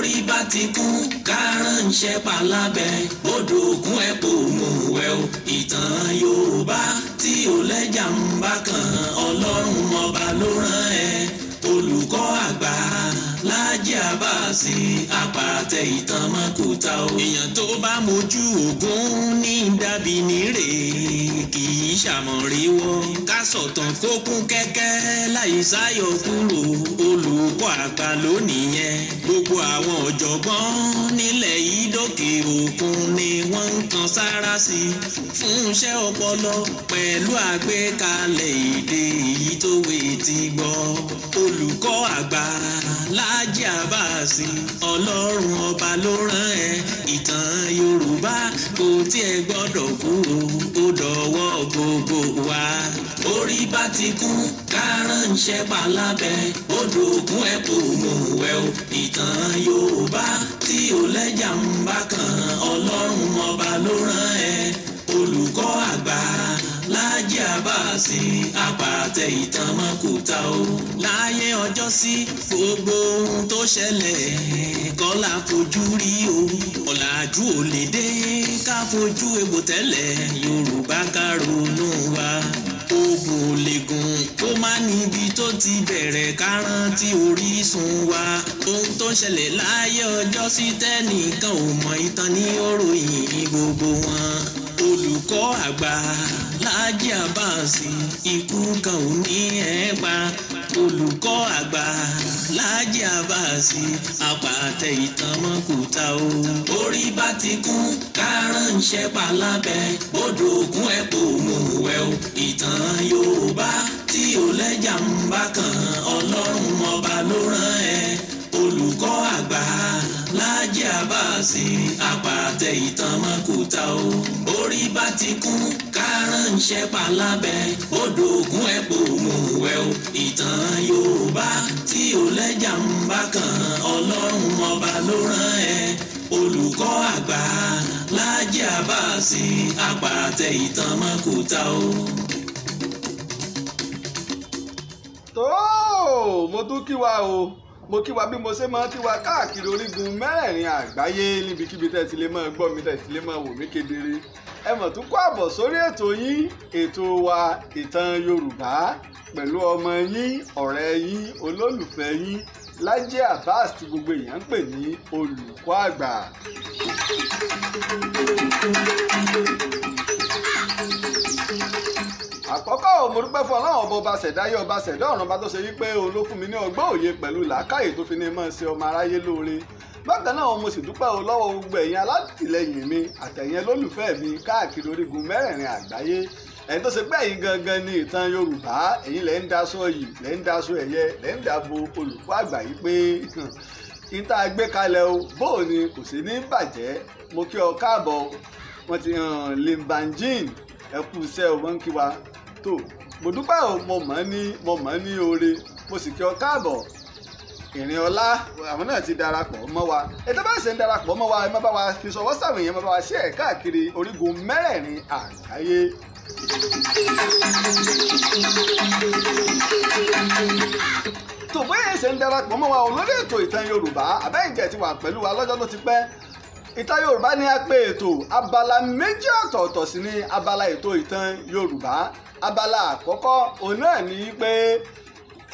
Orí bá ti kún kárànṣẹ́ palábẹ́ odò ògùn ẹ̀ kò mú wẹ̀ o. Ìtàn Yorùbá tí ò lẹ́jà ń bá kan, Ọlọ́run ọba ló rán ẹ. Olùkọ́ àgbà Láàjì Àbáàsì, àpàtẹ ìtàn mọ́kúta o. Èèyàn tó bá mojú ògún ní dàbí nírè, kì í ṣàmọ̀ríwọ́. Ká sọ̀tàn kó kún kẹ́kẹ́ láì sáyọ kúrò. Olùkọ́ àgbà lónìí yẹn. Gbogbo àwọn ọ̀jọ̀gbọ́n nílẹ̀ yìí dókè òkun ni wọ́n ń kan sára sí i fún iṣẹ́ ọpọlọ pẹ̀lú àgbékalẹ̀ èdè èyí tó wé ti gbọ́. Olùkọ́ àgbà Láàjì Àbáàsì, Ọlọ́run ọba ló rán ẹ. Ìtàn Yorùbá kò tiẹ̀ gbọ́dọ̀ kú o, ó dọ̀wọ́ gbogbo wa. Orí bá ti kún kárànṣẹ́ palábẹ́ odò ògùn ẹ̀ kò mú wẹ̀ o. Ìtàn Yorùbá tí ò lẹ́jà ń bá kan, Ọlọ́run ọba ló rán ẹ. Olùkọ́ àgbà Láàjì Àbáàsì, àpàtẹ ìtàn mọ́kúta o. Láyé ọjọ́ sí gbogbo ohun tó ṣẹlẹ̀ kọ́lá fojú rí o. Ọ̀làjú ò lè dé ká fojú egbò tẹ́lẹ̀, Yorùbá ká ronú wa. Oògùn ò lè gùn kó má níbi tó ti bẹ̀rẹ̀, ká rántí orísun wa. Ohun tó ń ṣẹlẹ̀ láyé ọjọ́ sí tẹ́nìkan ò mọ̀, ìtàn ní òròyìn gbogbo wọn. Olùkọ́ àgbà Láàjì Àbáàsì, ikú kan ò ní ẹ̀ pa. Olùkọ́ àgbà Láàjì Àbáàsì, àpàtẹ ìtàn mọ́kúta o. Orí bá ti kún kárànṣẹ́ palábẹ́ odò ògùn ẹ̀ kò mú wẹ̀ o. Ìtàn Yorùbá tí ò lẹ́jà ń bá kan, Ọlọ́run ọba ló rán ẹ. Olùkọ́ àgbà Láàjì Àbáàsì, àpàtẹ ìtàn mọ́kúta o. Orí bá ti kún kárànṣẹ́ palábẹ́ odò ògùn ẹ̀ kò mú wẹ̀ o. Ìtàn Yorùbá tí ò lẹ́jà ń bá kan, Ọlọ́run ọba ló rán ẹ. Olùkọ́ àgbà Láàjì Àbáàsì, àpàtẹ ìtàn mọ́kúta o. Tó mo tún kí wa o, mo kí wa bí mo ṣe máa kí wa káàkiri orígun mẹ́rẹ̀ẹ̀rin àgbáyé, níbikíbi tẹ́ ti lè máa gbọ́ mi, tẹ́ ti lè máa wò mí kedere. Ẹ mọ̀ tún kó àbọ̀ sórí ètò yín, ètò wa ìtàn Yorùbá, pẹ̀lú ọmọ yín, ọ̀rẹ́ yín, olólùfẹ́ yín, Láàjì Àbáàsì tí gbogbo èèyàn ń pè ní olùkọ́ àgbà. Àkọ́kọ́ mo dúpẹ́ fún Ọlọ́run ọba, ọba ṣẹ̀dáyé, ọba ṣẹ̀dá ọ̀run, ọba tó ṣe wípé òun ló fún mi ní ọgbọ́n òye pẹ̀lú làákàyè tó fi ní máa ṣe ọmọ aráyé lóore. Bákan náà mo sì dúpẹ́ o lọ́wọ́ gbogbo ẹ̀yin alátìlẹyìn mi àtẹ̀yin olólùfẹ́ mi káàkiri orígun mẹ́rẹ̀ẹ̀rin àgbáyé. Ẹ̀yin tó ṣe pé ẹ̀yin gangan ni ìtàn Yorùbá, ẹ̀yin lẹ́ ń daṣọ yìí, lẹ́ ń daṣọ ẹ̀yẹ, lẹ́ ń dàbò olùkọ́ àgbà yìí pé ìta gbé kalẹ̀ o, bóò ni kò sí ní bàjẹ́. Mo kí ọ káàbọ̀. Wọ́n ti hàn Limbanjin, ẹ kú iṣẹ́ o, wọ́n ń kí wa. Tó mo dúpẹ́ o, mo mọ̀ ní oore, mo sì kí ọ káàbọ̀. Ìrìn ọlá àwọn náà ti darapọ̀ mọ́ wa. Ètò bá ṣe ń darapọ̀ mọ́ wa, ẹ má bá wa fi ṣọwọ́ sáwọn èèyàn, má bá wa ṣe ẹ̀ káàkiri orígun mẹ́rẹ̀ẹ̀rin àgbáyé. Tó bóyá ṣe ń darapọ̀ mọ́ wa o lórí ètò ìtàn Yorùbá, àbẹ́yìntẹ̀ ti wà pẹ̀lú wa lọ́jọ́ tó ti pẹ́. Ìtàn Yorùbá ni a pè ètò. Abala méjì ọ̀tọ̀ọ̀tọ̀ sí ni abala ètò ìtàn Yorùbá. Abala àkọ́kọ́ òun náà ni pé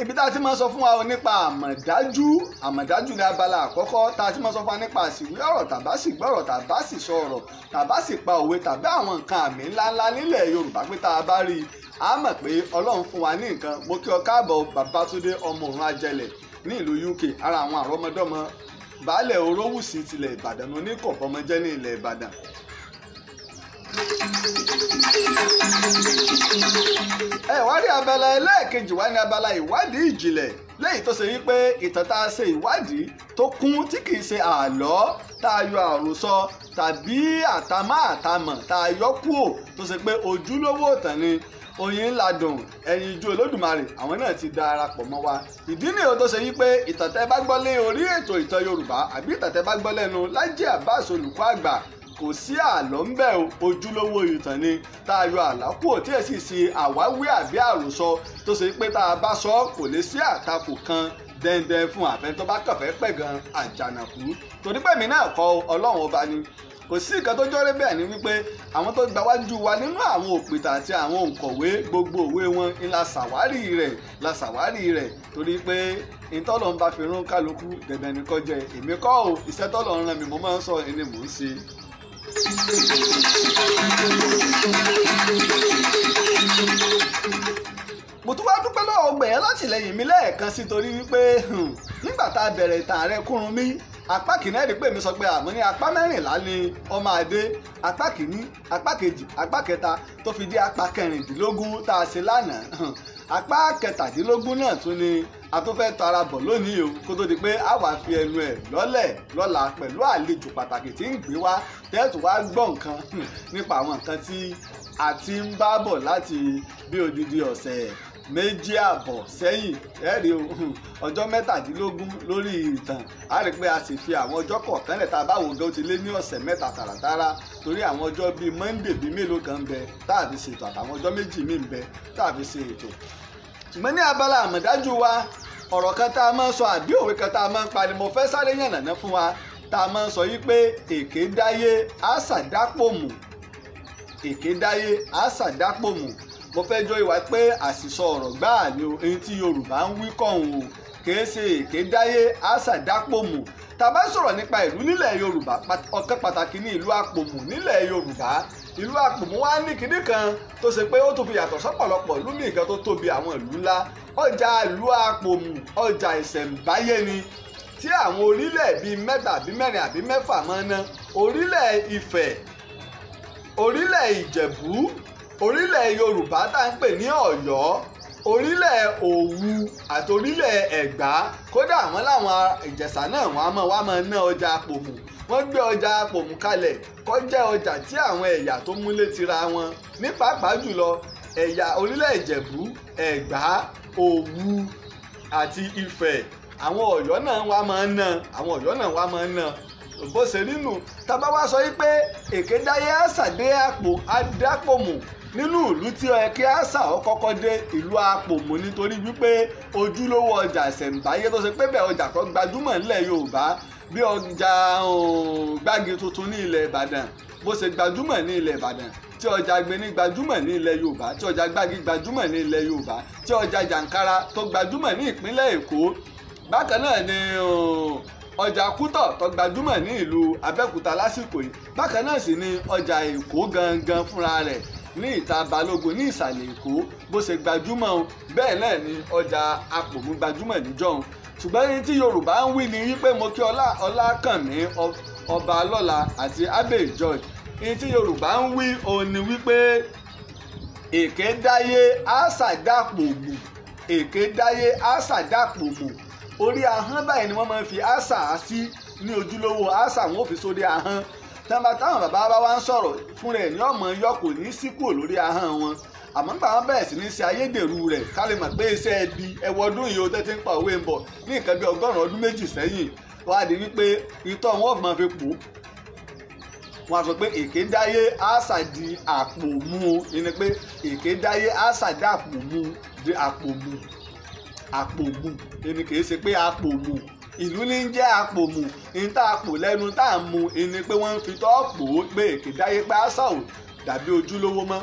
ibi tá a ti máa sọ fún wa nípa àmọ̀dájú. Àmọ̀dájú ni abala àkọ́kọ́ tá a ti máa sọ fún wa nípa àsìwí ọ̀rọ̀, tàbá sì gbọ́rọ̀, tàbá sì sọ ọ̀rọ̀, tàbá sì pa òwe, tàbí àwọn nǹkan àmì ńláńlá nílẹ̀ Yorùbá pé tá a bá rí i a mọ̀ pé Ọlọ́run fún wa ní nǹkan. Mo kí ọ káàbọ̀ Babátúndé ọmọ òrùn ajẹlẹ̀ ní ìlú UK, ara àwọn àrọ́mọdọ́mọ baálẹ̀ Orówùsì tilẹ̀ Ìbàdàn oníkọ̀bọmọjẹ́ ní ilẹ̀ Ìbàdàn. Ẹ wá rí abala ẹlẹ́ẹ̀kejì wá ní abala ìwádìí ìjìnlẹ̀, léyìí tó ṣe wípé ìtàn tá a ṣe ìwádìí tó kún tí kìí ṣe àlọ́ tá a yọ àròsọ tàbí àtàmọ́ àtàmọ̀ tá a yọ kúò, tó ṣe pé ojúlówó ìtàn ni. Oyin ńlá dùn ẹyin ijó Olódùmarè, àwọn náà ti darapọ̀ mọ́ wa. Ìdí nìyẹn tó ṣe wípé ìtàn tẹ́ bá gbọ́ lé orí ètò ìtàn Yorùbá àbí ìtàn tẹ́ bá gbọ́ lẹ́nu Láàjì Àbáàsì olùkọ́ àgbà, kò sí àlọ́ ń bẹ̀ o, ojúlówó ìtàn ni tá a yọ àlá kúrò tí èsì ṣe àwáwí àbí àròsọ tó ṣe pé tá a bá sọ kò lè sí àtakò kan Dẹ́ndẹ́n fún àfẹn tó bá kànfẹ́ pẹ̀ gan àjànàkú, torí pé èmi náà kọ́ Ọlọ́run ọba ni. Kò sí nǹkan tó jọ́rẹ́ bẹ́ẹ̀ ni wípé àwọn tó gba wájú wa nínú àwọn òpìtà àti àwọn òǹkọ̀wé, gbogbo òwe wọn ń la ṣàwárí rẹ̀, la ṣàwárí rẹ̀, torí pé ìtọ́lọ̀ ń bá fi rún kálukú dandan ni kó jẹ́. Èmi kọ́ o, iṣẹ́ tọ́lọ̀ ń rán mi mo máa ń sọ ẹni mò ń ṣe. Mo tún wá dúpẹ́ lọ́wọ́ ọgbẹ̀yẹn látìlẹ́yìn mi lẹ́ẹ̀kan sí, torí wípé nígbà tá a bẹ̀rẹ̀ ìtàn Ààrẹ Kúrúnmí, apá kìíní ẹ̀rí pé mi sọ pé àmọ́ ní apá 14 ni ọmọ adé, apá kìíní, apá kejì, apá kẹta tó fi dé apá 16 tá a ṣe lánàá. Apá 17 náà tún ni a tún fẹ́ tara bọ̀ lónìí o, kó tó di pé a wà fi ẹnu ẹ̀ lọ́lẹ̀ lọ́la pẹ̀lú àlejò pàtàkì tí ń gbé wá, tẹ́ẹ̀tù wá gbọ́ nǹkan nípa àwọn nǹkan tí a ti ń bá bọ̀ láti bí odidi ọ̀sẹ̀ 2.5 sẹ́yìn. Ẹ̀rí o, ọjọ́ 17 lórí ìtàn, a rí pé a sì fi àwọn ọjọ́ kọ̀ọ̀kan lẹ̀ tá a bá wò gan ó ti lé ní ọ̀sẹ̀ 3 tààràtàrà, torí àwọn ọjọ́ bíi Monday bíi mélòó kan ń bẹ tá a fi ṣètò, àtàwọn ọjọ́ 2 míì ń bẹ tá a fi ṣe ètò. Ṣùgbọ́n ní abala àmọ̀dájú wa, ọ̀rọ̀ kan tá a máa ń sọ àbí òwe kan tá a máa ń pa ni mo fẹ́ sáré yànnàná fún wa, tá a máa ń sọ yí pé èké dáyé àṣà dápòmù, èké dáyé àṣà dápòmù. Mo fẹ́ jọ ìwà pé àṣìsọ ọ̀rọ̀ gbáà ni o, èyí tí Yorùbá ń wí kọ̀hún o, kìí ṣe èké dáyé àṣà dápòmù. Tá a bá sọ̀rọ̀ nípa ìlú nílẹ̀ Yorùbá, ọ̀kan pàtàkì ní ìlú Àpòmù nílẹ̀ Yorùbá. Ìlú Àpòmù wá ní kinní kan tó ṣe pé ó tún fi yàtọ̀ sọ́pọ̀lọpọ̀ ìlú míì kan tó tóbi, àwọn ìlú ńlá. Ọjà ìlú Àpòmù ọjà ìṣẹ̀ǹbáyé ni, tí àwọn orílẹ̀ bíi 3 àbí 4 àbí 6 máa ń ná. Orílẹ̀ Ifẹ̀, orílẹ̀ Ìjẹ̀bú, orílẹ̀ Yorùbá tá ń pè ní Ọ̀yọ́, orílẹ̀ Òwu àti orílẹ̀ Ẹ̀gbá. Kódà àwọn láwọn Ìjẹ̀ṣà náà wọ́n á máa ná ọjà Àpòmù. Wọ́n gbé ọjà Àpòmù kalẹ̀ kó jẹ́ ọjà tí àwọn ẹ̀yà tó múlé tira wọn, ní pàápàá jùlọ ẹ̀yà orílẹ̀ Ìjẹ̀bú, Ẹ̀gbá, Òwu àti Ifẹ̀. Àwọn Ọ̀yọ́ náà wá máa ná, àwọn Ọ̀yọ́ náà wá máa ná. Bó ṣe rí nù. Tá bá wá sọ yí pé èké dáyé àṣà dé àpò adápòmù nínú ìlú tí ó yẹ kí àṣà ó kọ́kọ́ dé, ìlú Àpòmù, nítorí wípé ojúlówó ọjà ìṣẹ̀ǹbáyé tó ṣe pé bẹ́ẹ̀ ọjà kan gbajúmọ̀ nílẹ̀ Yorùbá bí ọjà Gbági tuntun ní ilẹ̀ Ìbàdàn, bó ṣe gbajúmọ̀ ní ilẹ̀ Ìbàdàn, tí ọjà Gbéní gbajúmọ̀ ní ilẹ̀ Yorùbá, tí ọjà Gbági gbajúmọ̀ ní ilẹ̀ Yorùbá, tí ọjà Jàǹkárá tó gbajúmọ̀ ní ìpínlẹ̀ Èkó. Bákan náà ni ọjà Kútọ̀ tó gbajúmọ̀ ní ìlú Abẹ́òkúta lásìkò yìí. Bákan náà sì ni ọjà Èkó gangan fúnra rẹ̀ ní ìta Balógun ní ìsàlẹ̀ Èkó bó ṣe gbajúmọ̀, bẹ́ẹ̀ náà ni ọjà Àpòmù gbajúmọ̀ níjọ́un. Ṣùgbọ́n ní tí Yorùbá ń wí ni wípé mo kí Ọlákànmí ọba lọ́la àti Abbey George. Ní tí Yorùbá ń wí òun ni wípé èké dáyé àṣà dàpòmù, èké dáyé àṣà dàpòmù. Orí ahọ́n báyìí ni wọ́n máa ń fi àṣà sí ní ojúlówó àṣà wọn ò fi sórí ahọ́n. Táwọn bàbá bá wá ń sọ̀rọ̀ fúnra ẹ̀ ní ọmọ yọ kò ní sí kúrò lórí ahọ́n wọn. Àmọ́ nígbà wọn bẹ̀rẹ̀ sí ní ṣe ayédèrú rẹ̀, ká lè mọ̀ pé iṣẹ́ ẹbí ẹwọ ọdún yìí ó tẹ́tí ń pa òwe ń bọ̀ ní nǹkan bí 100 ọdún 2 sẹ́yìn, wọ́n á di wípé itọ́ wọn ò máa fi pò. Wọ́n á sọ pé èké dáyé àṣà di àpòmù, ìní pé èké dáyé àṣà dé àpòmù, di àpòmù, àpòmù, ìní kì í ṣe pé àpòmù. Ìlú ní jẹ́ Àpòmù, ní tá a pò lẹ́nu tá a mú, ìní pé wọ́n ń fi tọ́ pò ó pé èké dáyé pé àṣà ò dàbí ojúlówó mọ́.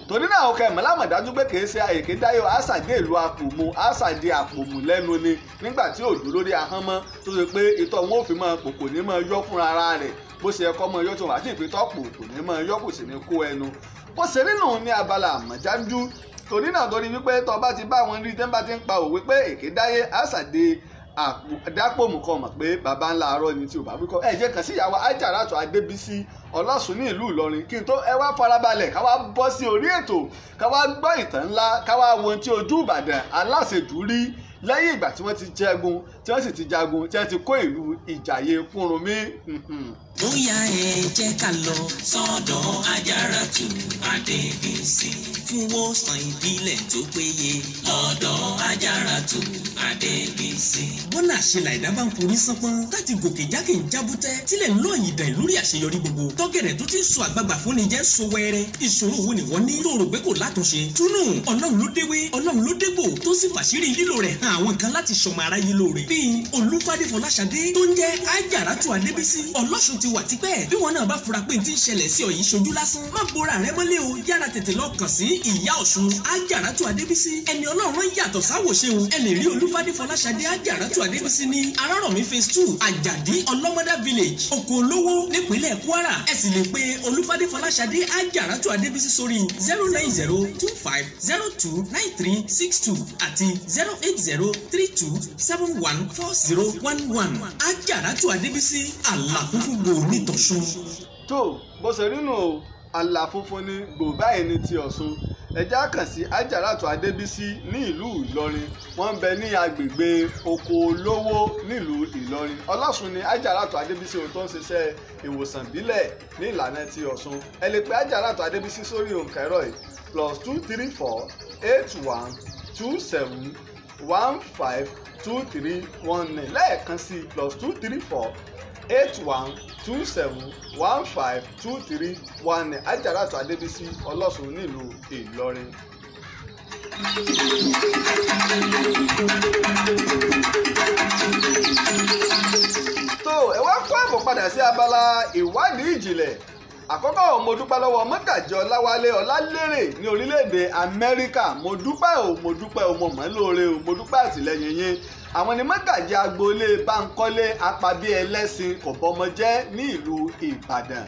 Torí náà ọkọ ẹ̀mọ́ lámọ̀dájú pé kì í ṣe èké dáyé àṣà dé ìlú Àpòmù, àṣà di àpòmù lẹ́nu ni nígbà tí òdò lórí ahọ́n mọ́, tó ṣe pé itọ́ wọn ò fi máa pò kò ní máa yọ fúnra ara rẹ̀ bó ṣe ẹ̀kọ́ mọ́ yọ tó wà sí ìfitọ́ pò kò ní máa yọ kò sì ní kó ẹnu. Bó ṣe nínú ní abala àmọ̀dájú. Torí náà torí wípé tó bá ti bá wọn rí tẹ́ bá ti ń pa òwe pé èké dáyé àṣà dé Dápòmù kan mọ̀ pé baba ńlá arọ́ ni tí ò bá wíkọ́. Ẹ jẹ́ kàn sí ìyàwó Ajaratu Adébísí Ọlọ́sùn ní ìlú Ìlọrin kí n tó ẹ wá farabalẹ̀ ká wá bọ́ sí orí ètò, ká wá gbọ́ ìtàn ńlá, ká wá wo ohun tí ojú Ìbàdàn aláṣejù rí lẹ́yìn ìgbà tí wọ́n ti jẹ́gun tí wọ́n sì ti jagun tí wọ́n ti kó ìlú Ìjàyè Kúrúnmí. Bóyá ẹ jẹ́ ká lọ sọ́dọ̀ Ajaratu Adébísí fún wòsàn ìbílẹ̀ tó péye lọ́dọ̀ Ajaratu Adébísí. Bọ́nà ṣe làìdá bá ń forí sánpọ́n láti gòkè jákè ń jábútẹ́ tílẹ̀ ń lọ́ọ̀yìn dàn lórí àṣeyọrí gbogbo tọ́gẹ̀rẹ̀ tó ti ń sọ àgbààgbà fún ni jẹ́ ń so wẹ́rẹ́. Ìṣòro wo ni wọ́n ní tó rò pé kò látúnṣe? Túnú Ọlọ́run ló déwé, Ọlọ́run ló dégbò tó sì fàṣírí lílo rẹ̀ hàn àwọn kan láti ṣọmọ aráyé lóore bíi Olúfadé Fọláṣadé tó ń jẹ́ Ajaratu Adébísí. Ọlọ́sùn ti wà tipẹ́. Bí wọn náà bá fura pé n ti ń ṣẹlẹ̀ sí ọ yìí ṣojú lásán, má bora rẹ mọ́lẹ̀ o, yára tètè lọ kàn sí ìyá Ọ̀ṣun Ajaratu Adébísí. Ẹni Ọlọ́run yàtọ̀ sáwòṣe o. Ẹ lè rí Olúfadé Fọláṣadé Ajaratu Adébísí ní Arárọ̀mí phase 2 Àjàdí Ọlọ́mọdá village, Oko Olówó nípínlẹ̀ Kwara. Ẹ sì lè pe Olúfadé Fọláṣadé Ajaratu Adébísí sórí 09025029362 àti 08032714011. Ajaratu Adébísí, àlà funfun gbòó nítọ̀sùn. Tó bó ṣe rí nù o, àlà funfun ni gbòòbá ẹni ti Ọ̀ṣun. Ẹjẹ́ kàn sí Ajaratu Adébísí ní ìlú Ìlọrin. Wọ́n ń bẹ ní agbègbè Oko Olówó nílùú Ìlọrin. Ọlọ́sùn ni Ajaratu Adébísí ohun tó ń ṣiṣẹ́ ìwòsàn bílẹ̀ ní ìlànà ti Ọ̀ṣun. Ẹ lè pe Ajaratu Adébísí sórí òǹkà ẹ̀rọ yìí +234 81 27 15 23 19 lẹ́ẹ̀kan sí +234 81 27 15 23 19. Ajaratu Adébísí Ọlọ́sùn nílùú Ìlọrin. Tó ẹ wá kó àbọ̀ padà sí abala ìwádìí ìjìnlẹ̀. Àkọ́kọ́ mo dúpẹ́ lọ́wọ́ Mọ́gàjí Ọláwálé Ọlálérè ní orílẹ̀-èdè Amẹ́ríkà. Mo dúpẹ́ o, mo dúpẹ́ o, mo mọ̀ lóore o, mo dúpẹ́ àtìlẹ́yìn yín. Àwọn ni Mọ́gàjí agboolé Bánkọ́lé Apabí Ẹlẹ́sìn Kọ̀bọ́mọjẹ́ ní ìlú Ìbàdàn.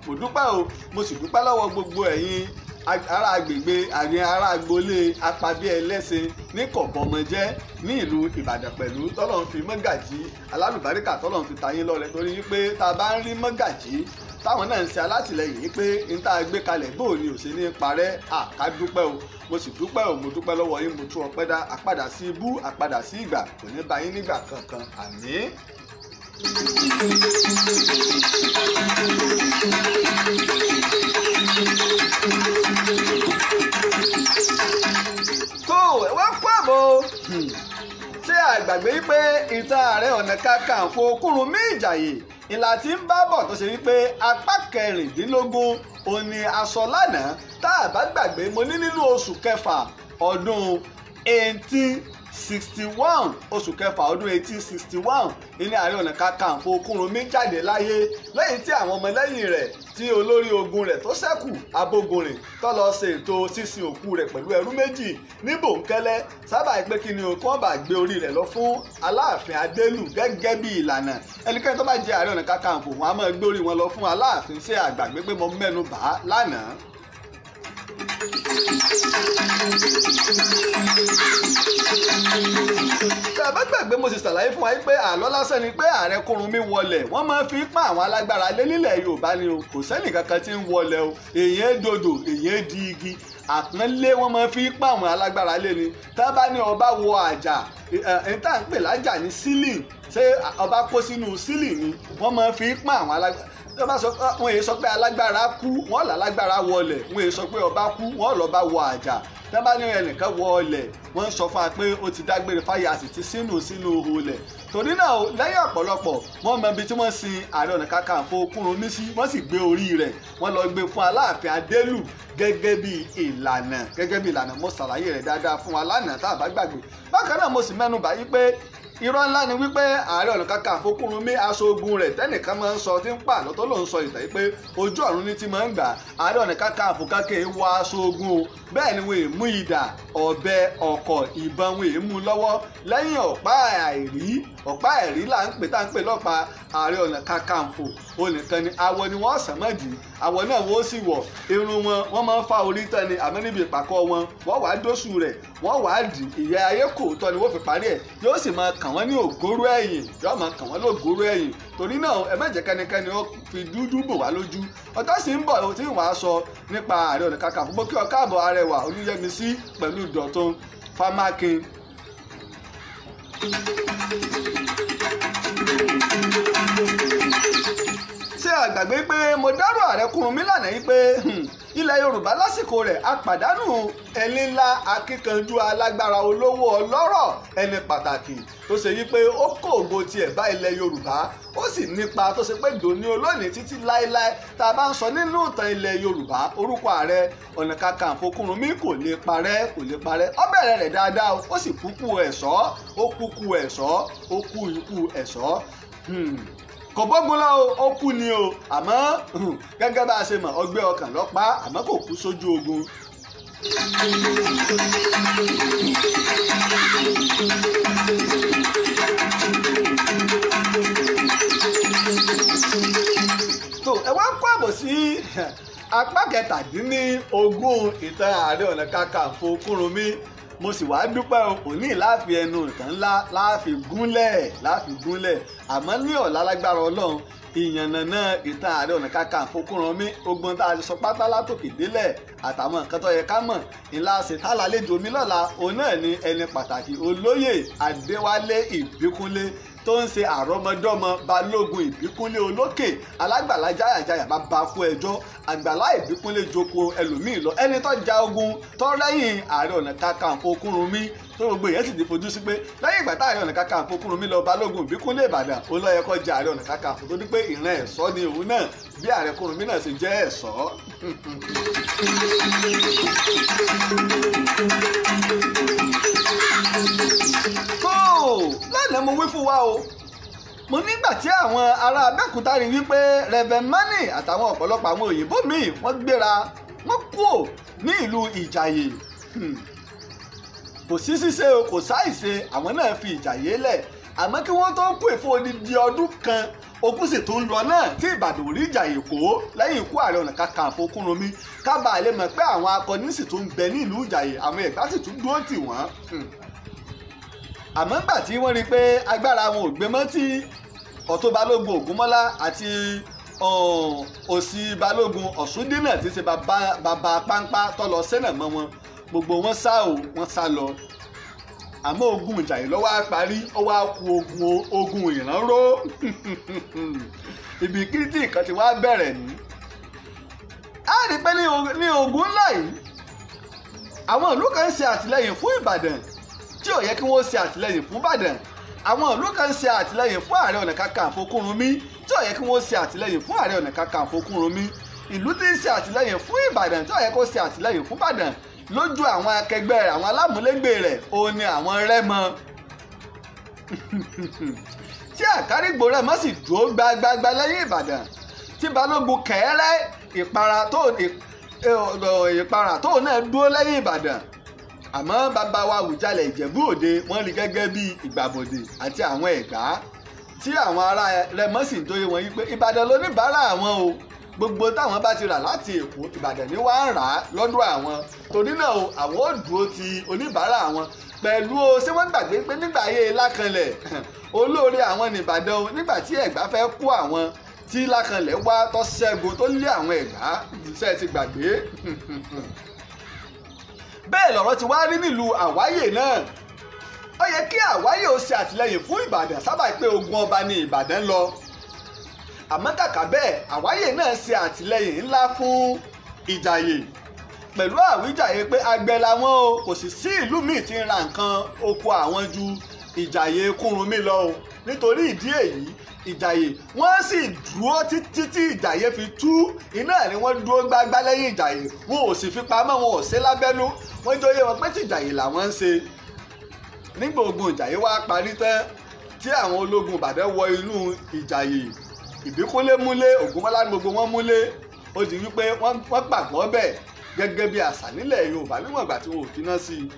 Mo dúpẹ́ o, mo sì dúpẹ́ lọ́wọ́ gbogbo ẹ̀yin ará agbègbè àní ará agboolé Apabí Ẹlẹ́sìn ní Kọ̀bọ́mọjẹ́ ní ìlú Ìbàdàn pẹ̀lú tọ́lọ́ ń fi Mọ́gàjí alálùbáríkà tọ́lọ́ ń fi ta yín lọ́rẹ, torí wípé tá a bá ń rí Mọ́gàjí táwọn náà ń ṣe alátìlẹyìn yìí pé n tá a gbé kalẹ̀ bóò ni ò ṣe ní parẹ́, àká dúpẹ́ o, mo sì dúpẹ́ o, mo dúpẹ́ lọ́wọ́ yín, mo tún ọpẹ́ dá. Àpadà sí ibú, àpadà sí ìgbà kò ní bá yín nígbà kankan, àmín. Tó ẹ wá kó àbọ̀ ṣé àgbàgbé pé ìtàn Ààrẹ Ọ̀nà Kakanfò Kúrúnmí Ìjàyè ìlà tí ń bá bọ̀ tó ṣe wípé apá 16 òní aṣọ lánàá. Tá a bá gbàgbé mo ní nínú oṣù kẹfà ọdún 1861, oṣù kẹfà ọdún 1861 ní Ààrẹ Ọ̀nà Kakanfò Kúrúnmí jáde láyé, lẹ́yìn tí àwọn ọmọlẹ́yìn rẹ̀ tí olórí ogun rẹ̀ tó ṣẹ́kù Abógunrìn tó lọ ṣe ètò sísin òkú rẹ̀ pẹ̀lú ẹrú méjì ní bòńkẹ́lẹ́, sábà pé kí ni o kí wọ́n bá gbé orí rẹ̀ lọ fún Aláàfin Adélù gẹ́gẹ́ bí ìlànà. Ẹnikẹ́ni tó bá jẹ Ààrẹ Ọ̀nà Kakanfò wọn á máa gbé orí wọn lọ fún Aláàfin. Ṣé àgbàgbé pé mo mẹ́nu bà á lánàá? Tá a bá gbàgbé mo sì ṣàlàyé fún wa pé àlọ́ lásán ni pé Ààrẹ Kúrúnmí wọlẹ̀. Wọ́n máa fi pa àwọn alágbára lé nílẹ̀ Yorùbá ni o, kò sẹ́nì kankan tí ń wọlẹ̀ o, èyàn dodo èyàn di igi àpọ́nlé wọ́n máa fi pa àwọn alágbára lé ni. Tá a bá ní ọba wọ àjà, ẹni tá à ń pè lájà ní sílìn, ṣé ọba kó sínú sílìn ni? Wọ́n máa fi pa àwọn alágbára. Wọ́n yìí sọ pé alágbára kú, wọ́n là lágbára wọlẹ̀. Wọ́n yìí sọ pé ọba kú, wọ́n lọ́ba wọ àjà. Tá bá ní ẹnìkan wọlẹ̀, wọ́n sọ fún wa pé ó ti dágbére fáyà, sì ti sínú olẹ̀. Torí náà lẹ́yìn ọ̀pọ̀lọpọ̀ wọ́n mọ ibi tí wọ́n sin Ààrẹ Ọ̀nà Kakanfò Kúrúnmí sí, wọ́n sì gbé orí rẹ̀, wọ́n lọ gbé fún Aláàfin Adélù gẹ́gẹ́ bí ìlànà, gẹ́gẹ́ bí ìlànà. Mo ṣàlàyé rẹ̀ dáadáa fún wa lánàá tá a bá gbàgbé. Bákan náà mo sì mẹ́nu bà yí pé irọ́ ńlá ni wípé Ààrẹ Ọ̀nà Kakanfò Kúrúnmí aṣọ ogun rẹ̀ tẹ́nìkan máa ń sọ tí ń pa àlọ́ tó lòún sọ ìtàn yìí pé ojú ọ̀run ní ti máa ń gbà. Ààrẹ Ọ̀nà Kakanfò kankan wọ aṣọ ogun o, bẹ́ẹ̀ ni wọ́n èmú idà, ọ̀bẹ, ọ̀kọ̀, ìbọn wọ́n èmú lọ́wọ́. Lẹ́yìn ọ̀pá àìrí, ọ̀pá àìrí là ń pè tá ń pè lọ́pàá Ààrẹ Ọ̀nà Kakanfò onìkan ni awọ ni wọ́n sàn mọ́dì, awọ náà wọ́n sì wọ̀, irun wọn wọ́n máa ń fa orí tán ni, àmọ́ níbi ìpàkọ́ wọn wọ́n wàá dóṣù rẹ̀, wọ́n wàá dì ìyẹ́ ayé kò tọ́ ni wọ́n fi parí ẹ̀, yóò sì máa kàn wọ́n ní ògóró ẹ̀yìn, yóò máa kàn wọ́n lógóró ẹ̀yìn. Torí náà ẹ má jẹ́ kẹ́nikẹ́ni ó fi dúdú bò wá lójú. Ọjọ́ sì ń bọ̀ tí wàá sọ nípa Ààrẹ Ọ̀nà Kakanfò. Mo kí ọ káàbọ̀ Arẹwà Olúyẹmísí pẹ̀lú Dọ̀tun Fámákin. Ṣé àgbàgbé pé mo dárò ààrẹ Kúrúnmí lánàá yìí pé ilẹ̀ Yorùbá lásìkò rẹ̀ a pàdánù ẹni ńlá, akíkanjú, alágbára, olówó, ọlọ́rọ̀, ẹni pàtàkì tó ṣe yí pé ó kó ògo tiẹ̀ bá ilẹ̀ Yorùbá, ó sì nípa tó ṣe pé dòní olónìí títí láéláé tá a bá ń sọ nínú ìtàn ilẹ̀ Yorùbá, orúkọ Ààrẹ Ọ̀nà Kakanfò Kúrúnmí kò lè parẹ́, kò lè parẹ́. Ó bẹ̀rẹ̀ rẹ̀ dáadáa, ó sì kúkú ẹ̀ṣọ́, ó kúkú ẹ̀ṣọ́, ó kú ikú ẹ̀ṣọ́. Kò bógun lọ, ó kú ni o, àmọ́ gẹ́gẹ́ bá a ṣe mọ̀, ọgbẹ́ ọkàn ló pa, àmọ́ kò kú sójú ogun. Tó ẹ wá kó àbọ̀ sí apá 17 ìtàn Ààrẹ Ọ̀nà Kakanfò Kúrúnmí. Mo sì wá dúpẹ́ o, òní láàfin ẹnu ìtàn ńlá láàfin gúnlẹ̀, láàfin gúnlẹ̀. Àmọ́ ní ọ̀la lágbára Ọlọ́run, ìyànnànà ìtàn Ààrẹ Ọ̀nà Kakanfò Kúrúnmí, ogun tá a ti sọ pátá látòkè délẹ̀ àtàwọn nǹkan tó yẹ ká mọ̀ ńlá ṣe tá lálejò mi lọ́la. Òun náà ni ẹni pàtàkì olóyè Adéwálé Ìbíkúnlé tó ń ṣe àrọ́mọdọ́mọ Balógun Ìbíkúnlé olókè alágbàlá jáyàjáyà bá kú ẹjọ́ àgbàlá Ìbíkúnlé joko ẹlòmíì lọ, ẹni tó ja ogun tó rẹ́yìn Ààrẹ Ọ̀nà Kakanfò Kúrúnmí tó gbogbo èèyàn sì ti fojú sí pé lẹ́yìn ìgbà tá Ààrẹ Ọ̀nà Kakanfò Kúrúnmí lọ, Balógun Ìbíkúnlé Ìbàdàn òun ló yẹ kó jẹ Ààrẹ Ọ̀nà Kakanfò, tó ní pé ìran ẹ̀ṣọ́ ni òun náà bí Ààrẹ Kúrúnmí náà ṣe jẹ́ ẹ̀ṣọ́. Tó lánàá mo wí fún wa o, mo nígbà tí àwọn ará Abẹ́òkúta rí wípé Reverend Mani àtàwọn ọ̀pọ̀lọpọ̀ àwọn òyìnbó míì wọ́n gbéra, wọ́n kúò ní ìlú Ìjàyè. Kò sí ṣíṣe o, kò sáìṣe, àwọn náà fi Ìjàyè lẹ̀. Àmọ́ kí wọ́n tó kú ìfún odidi ọdún kan, ogun sì tún lọ náà tí Ìbàdàn ò rí Ìjàyè kó lẹ́yìn ikú Ààrẹ Ọ̀nà Kakanfò Kúrúnmí. Kábàá lè mọ̀ pé àwọn akọni sì tún bẹ ní ìlú Ìjàyè, àwọn Ẹ̀gbá sì tún dúró tì wọ́n. Àmọ́ ńgbà tí wọ́n rí i pé agbára wọn ò gbé mọ́ tí Ọ̀tún Balógun Ògúnmọ́lá àti Òsì Balógun Ọ̀ṣúndínà tí ṣe bàbá páńpá tó lọ sẹ́nà mọ́ wọn, gbogbo wọn sá o, wọ́n sá lọ. Àmọ́ ogun Ìjàyè ló wá parí, ó wá ku ogun Ìrànró. Ibi kírítì kan ti wá bẹ̀rẹ̀ ní. A rí i pé ní ogun ńlá yìí, àwọn ìlú kan ń ṣe àtìlẹ́yìn fún Ìbàdàn tí ò yẹ kí wọ́n ṣe àtìlẹ́yìn fún Ìbàdàn. Àwọn ìlú kan ń ṣe àtìlẹ́yìn fún Ààrẹ Ọ̀nà Kakanfò Kúrúnmí tí ò yẹ kí wọ́n ṣe àtìlẹ́yìn fún Ààrẹ Ọ̀nà Kakanfò Kúrúnmí. Ìlú tí ń ṣe àtìlẹ́yìn fún Ìbàdàn tí ò yẹ kó ṣe àtìlẹ́yìn fún Ìbàdàn lójú àwọn akẹgbẹ́ rẹ̀, àwọn alámúlégbè rẹ̀, òun ni àwọn Rẹ́mọ. Tí Àkárìgbò Rẹ́mọ sì dúró gbagbagba lẹ́yìn Ìbàdàn, tí Balógun Kẹ̀ẹ́rẹ́ Ìpara tó náà dúró lẹ́yìn Ìbàdàn. Àmọ́ bàbá wa Àwùjalẹ̀ Ìjẹ̀bú Òde wọ́n rí gẹ́gẹ́ bí ìgbàbọ̀dè àti àwọn Ẹ̀gbá, tí àwọn ará Rẹ́mọ sì ń dóye wọn yí pé Ìbàdàn lóníbàárà àwọn o, gbogbo táwọn bá ti rà láti Èkó Ìbàdàn ni wàá rà á lọ́dọ̀ àwọn, torí náà o àwọn ò dúró ti oníbàárà àwọn pẹ̀lú o. Ṣé wọ́n gbàgbé pé nígbà ayé Lákanlẹ̀ olóore àwọn nìbàdàn o, nígbà tí Ẹ̀gbá fẹ́ kó àwọn tí Lákanlẹ̀ wá tó ṣẹ́gun tó lé àwọn Ẹ̀gbá, ṣe ti gbàgbé? Bẹ́ẹ̀ lọ̀rọ̀ ti wá rí nílùú Àwáyè náà. Ó yẹ kí Àwáyè ó ṣe àtìlẹ́yìn fún Ìbàdàn sábà pé ogun ọba ní Ìbàdàn lọ. Àmọ́ kàkà bẹ́ẹ̀, Àwáyè náà ṣe àtìlẹ́yìn ńlá fún Ìjàyè pẹ̀lú àwíjàyè pé àgbẹ̀ làwọn o, kò sì sí ìlú míì tí ń ra nǹkan oko àwọn ju Ìjàyè Kúrúnmí lọ o. Nítorí ìdí èyí Ìjàyè wọ́n sì dúró títí tí Ìjàyè fi tú, iná ni wọ́n dúró gbágbá lẹ́yìn Ìjàyè, wọn ò sì fi pamọ́, wọn ò ṣe lábẹ́nú, wọ́n jọ yé wọn pé tí Ìjàyè làwọn ń ṣe. Nígbà ogun Ìjàyè wá parí tán tí àwọn ológun Ìbàdàn wọ inú Ìjàyè, Ìbíkúnlé múlé, Ògúnmọ́lá ní gbogbo wọn múlé, ó di wípé wọ́n pàgọ́ bẹ̀ gẹ́gẹ́ bí àṣà nílẹ̀ Yorùbá níwọ̀n ìgbà tí wọn ò finá sí i.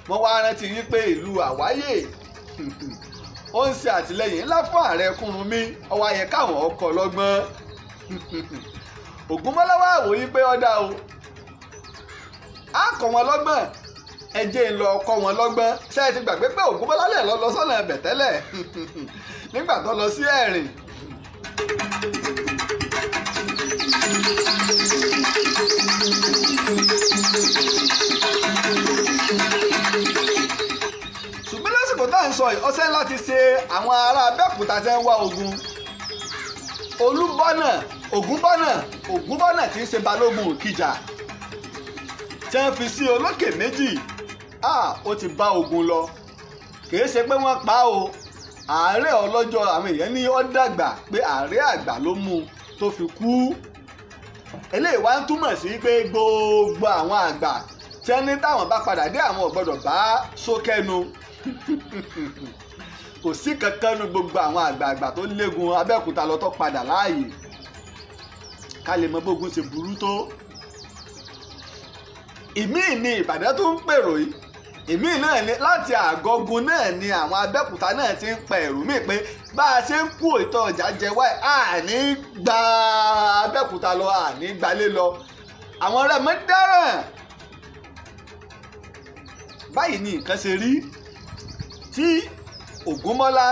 Wọ́n wá rántí wípé ìlú Àwáyè ó ń ṣe àtìlẹ́yìn ńlá fún Ààrẹ Kúrúnmí, ó wá yẹ káwọn ọkọ̀ lọ́gbọ́n. Ògúnmọ́lá wá wò yí pé ọ̀dà o, á kọ́ wọn lọ́gbọ́n, ẹ jẹ́ ń lọ kọ́ wọn lọ́gbọ́n. Ṣé ẹ ti gbàgbé pé Ògúnmọ́lá lè lọ sọ́nà ẹ̀bẹ̀ tẹ́lẹ̀ nígbà tó lọ sí Ẹ̀rìn? Ṣùgbọ́n lásìkò tá à ń sọ sọ yìí, ọṣẹ́ ńlá ti ṣe àwọn ará Abẹ́òkúta tẹ́ ń wá ogun. Olúbọ́nà Ògúnbọ́nà tí ń ṣe balógun Òkìjà tí wọ́n fi sí olókè méjì, ó ti bá ogun lọ. Kìí ṣe pé wọ́n pa o, àárẹ̀ ọlọ́jọ́ àwọn èèyàn ní ó dàgbà pé àárẹ̀ àgbà ló mú un tó fi kú. Eléyìí wá ń túmọ̀ sí pé gbogbo àwọn àgbà tí wọ́n ní táwọn bá padà dé àwọn ò gbọ́dọ̀ bá sókẹ́nu. Kò sí kankan nu gbogbo àwọn àgbààgbà tó légun Abẹ́òkúta lọ tó padà láàyè. Ká lè mọ bógun ṣe burú tó. Ìmíì ni Ìbàdàn tó ń pèrò yìí, ìmíì náà ni láti àgọ́gun náà ni àwọn Abẹ́òkúta náà ti ń pa ẹ̀rù míì pé bá a ṣe ń kú ìtọ́ ọjà jẹ wáyé, àní gba Abẹ́òkúta lọ, àní gbalé lọ. Àwọn ọ̀rẹ́ mi dáràn. Báyìí ni nǹkan ṣe rí tí Ògúnmọ́lá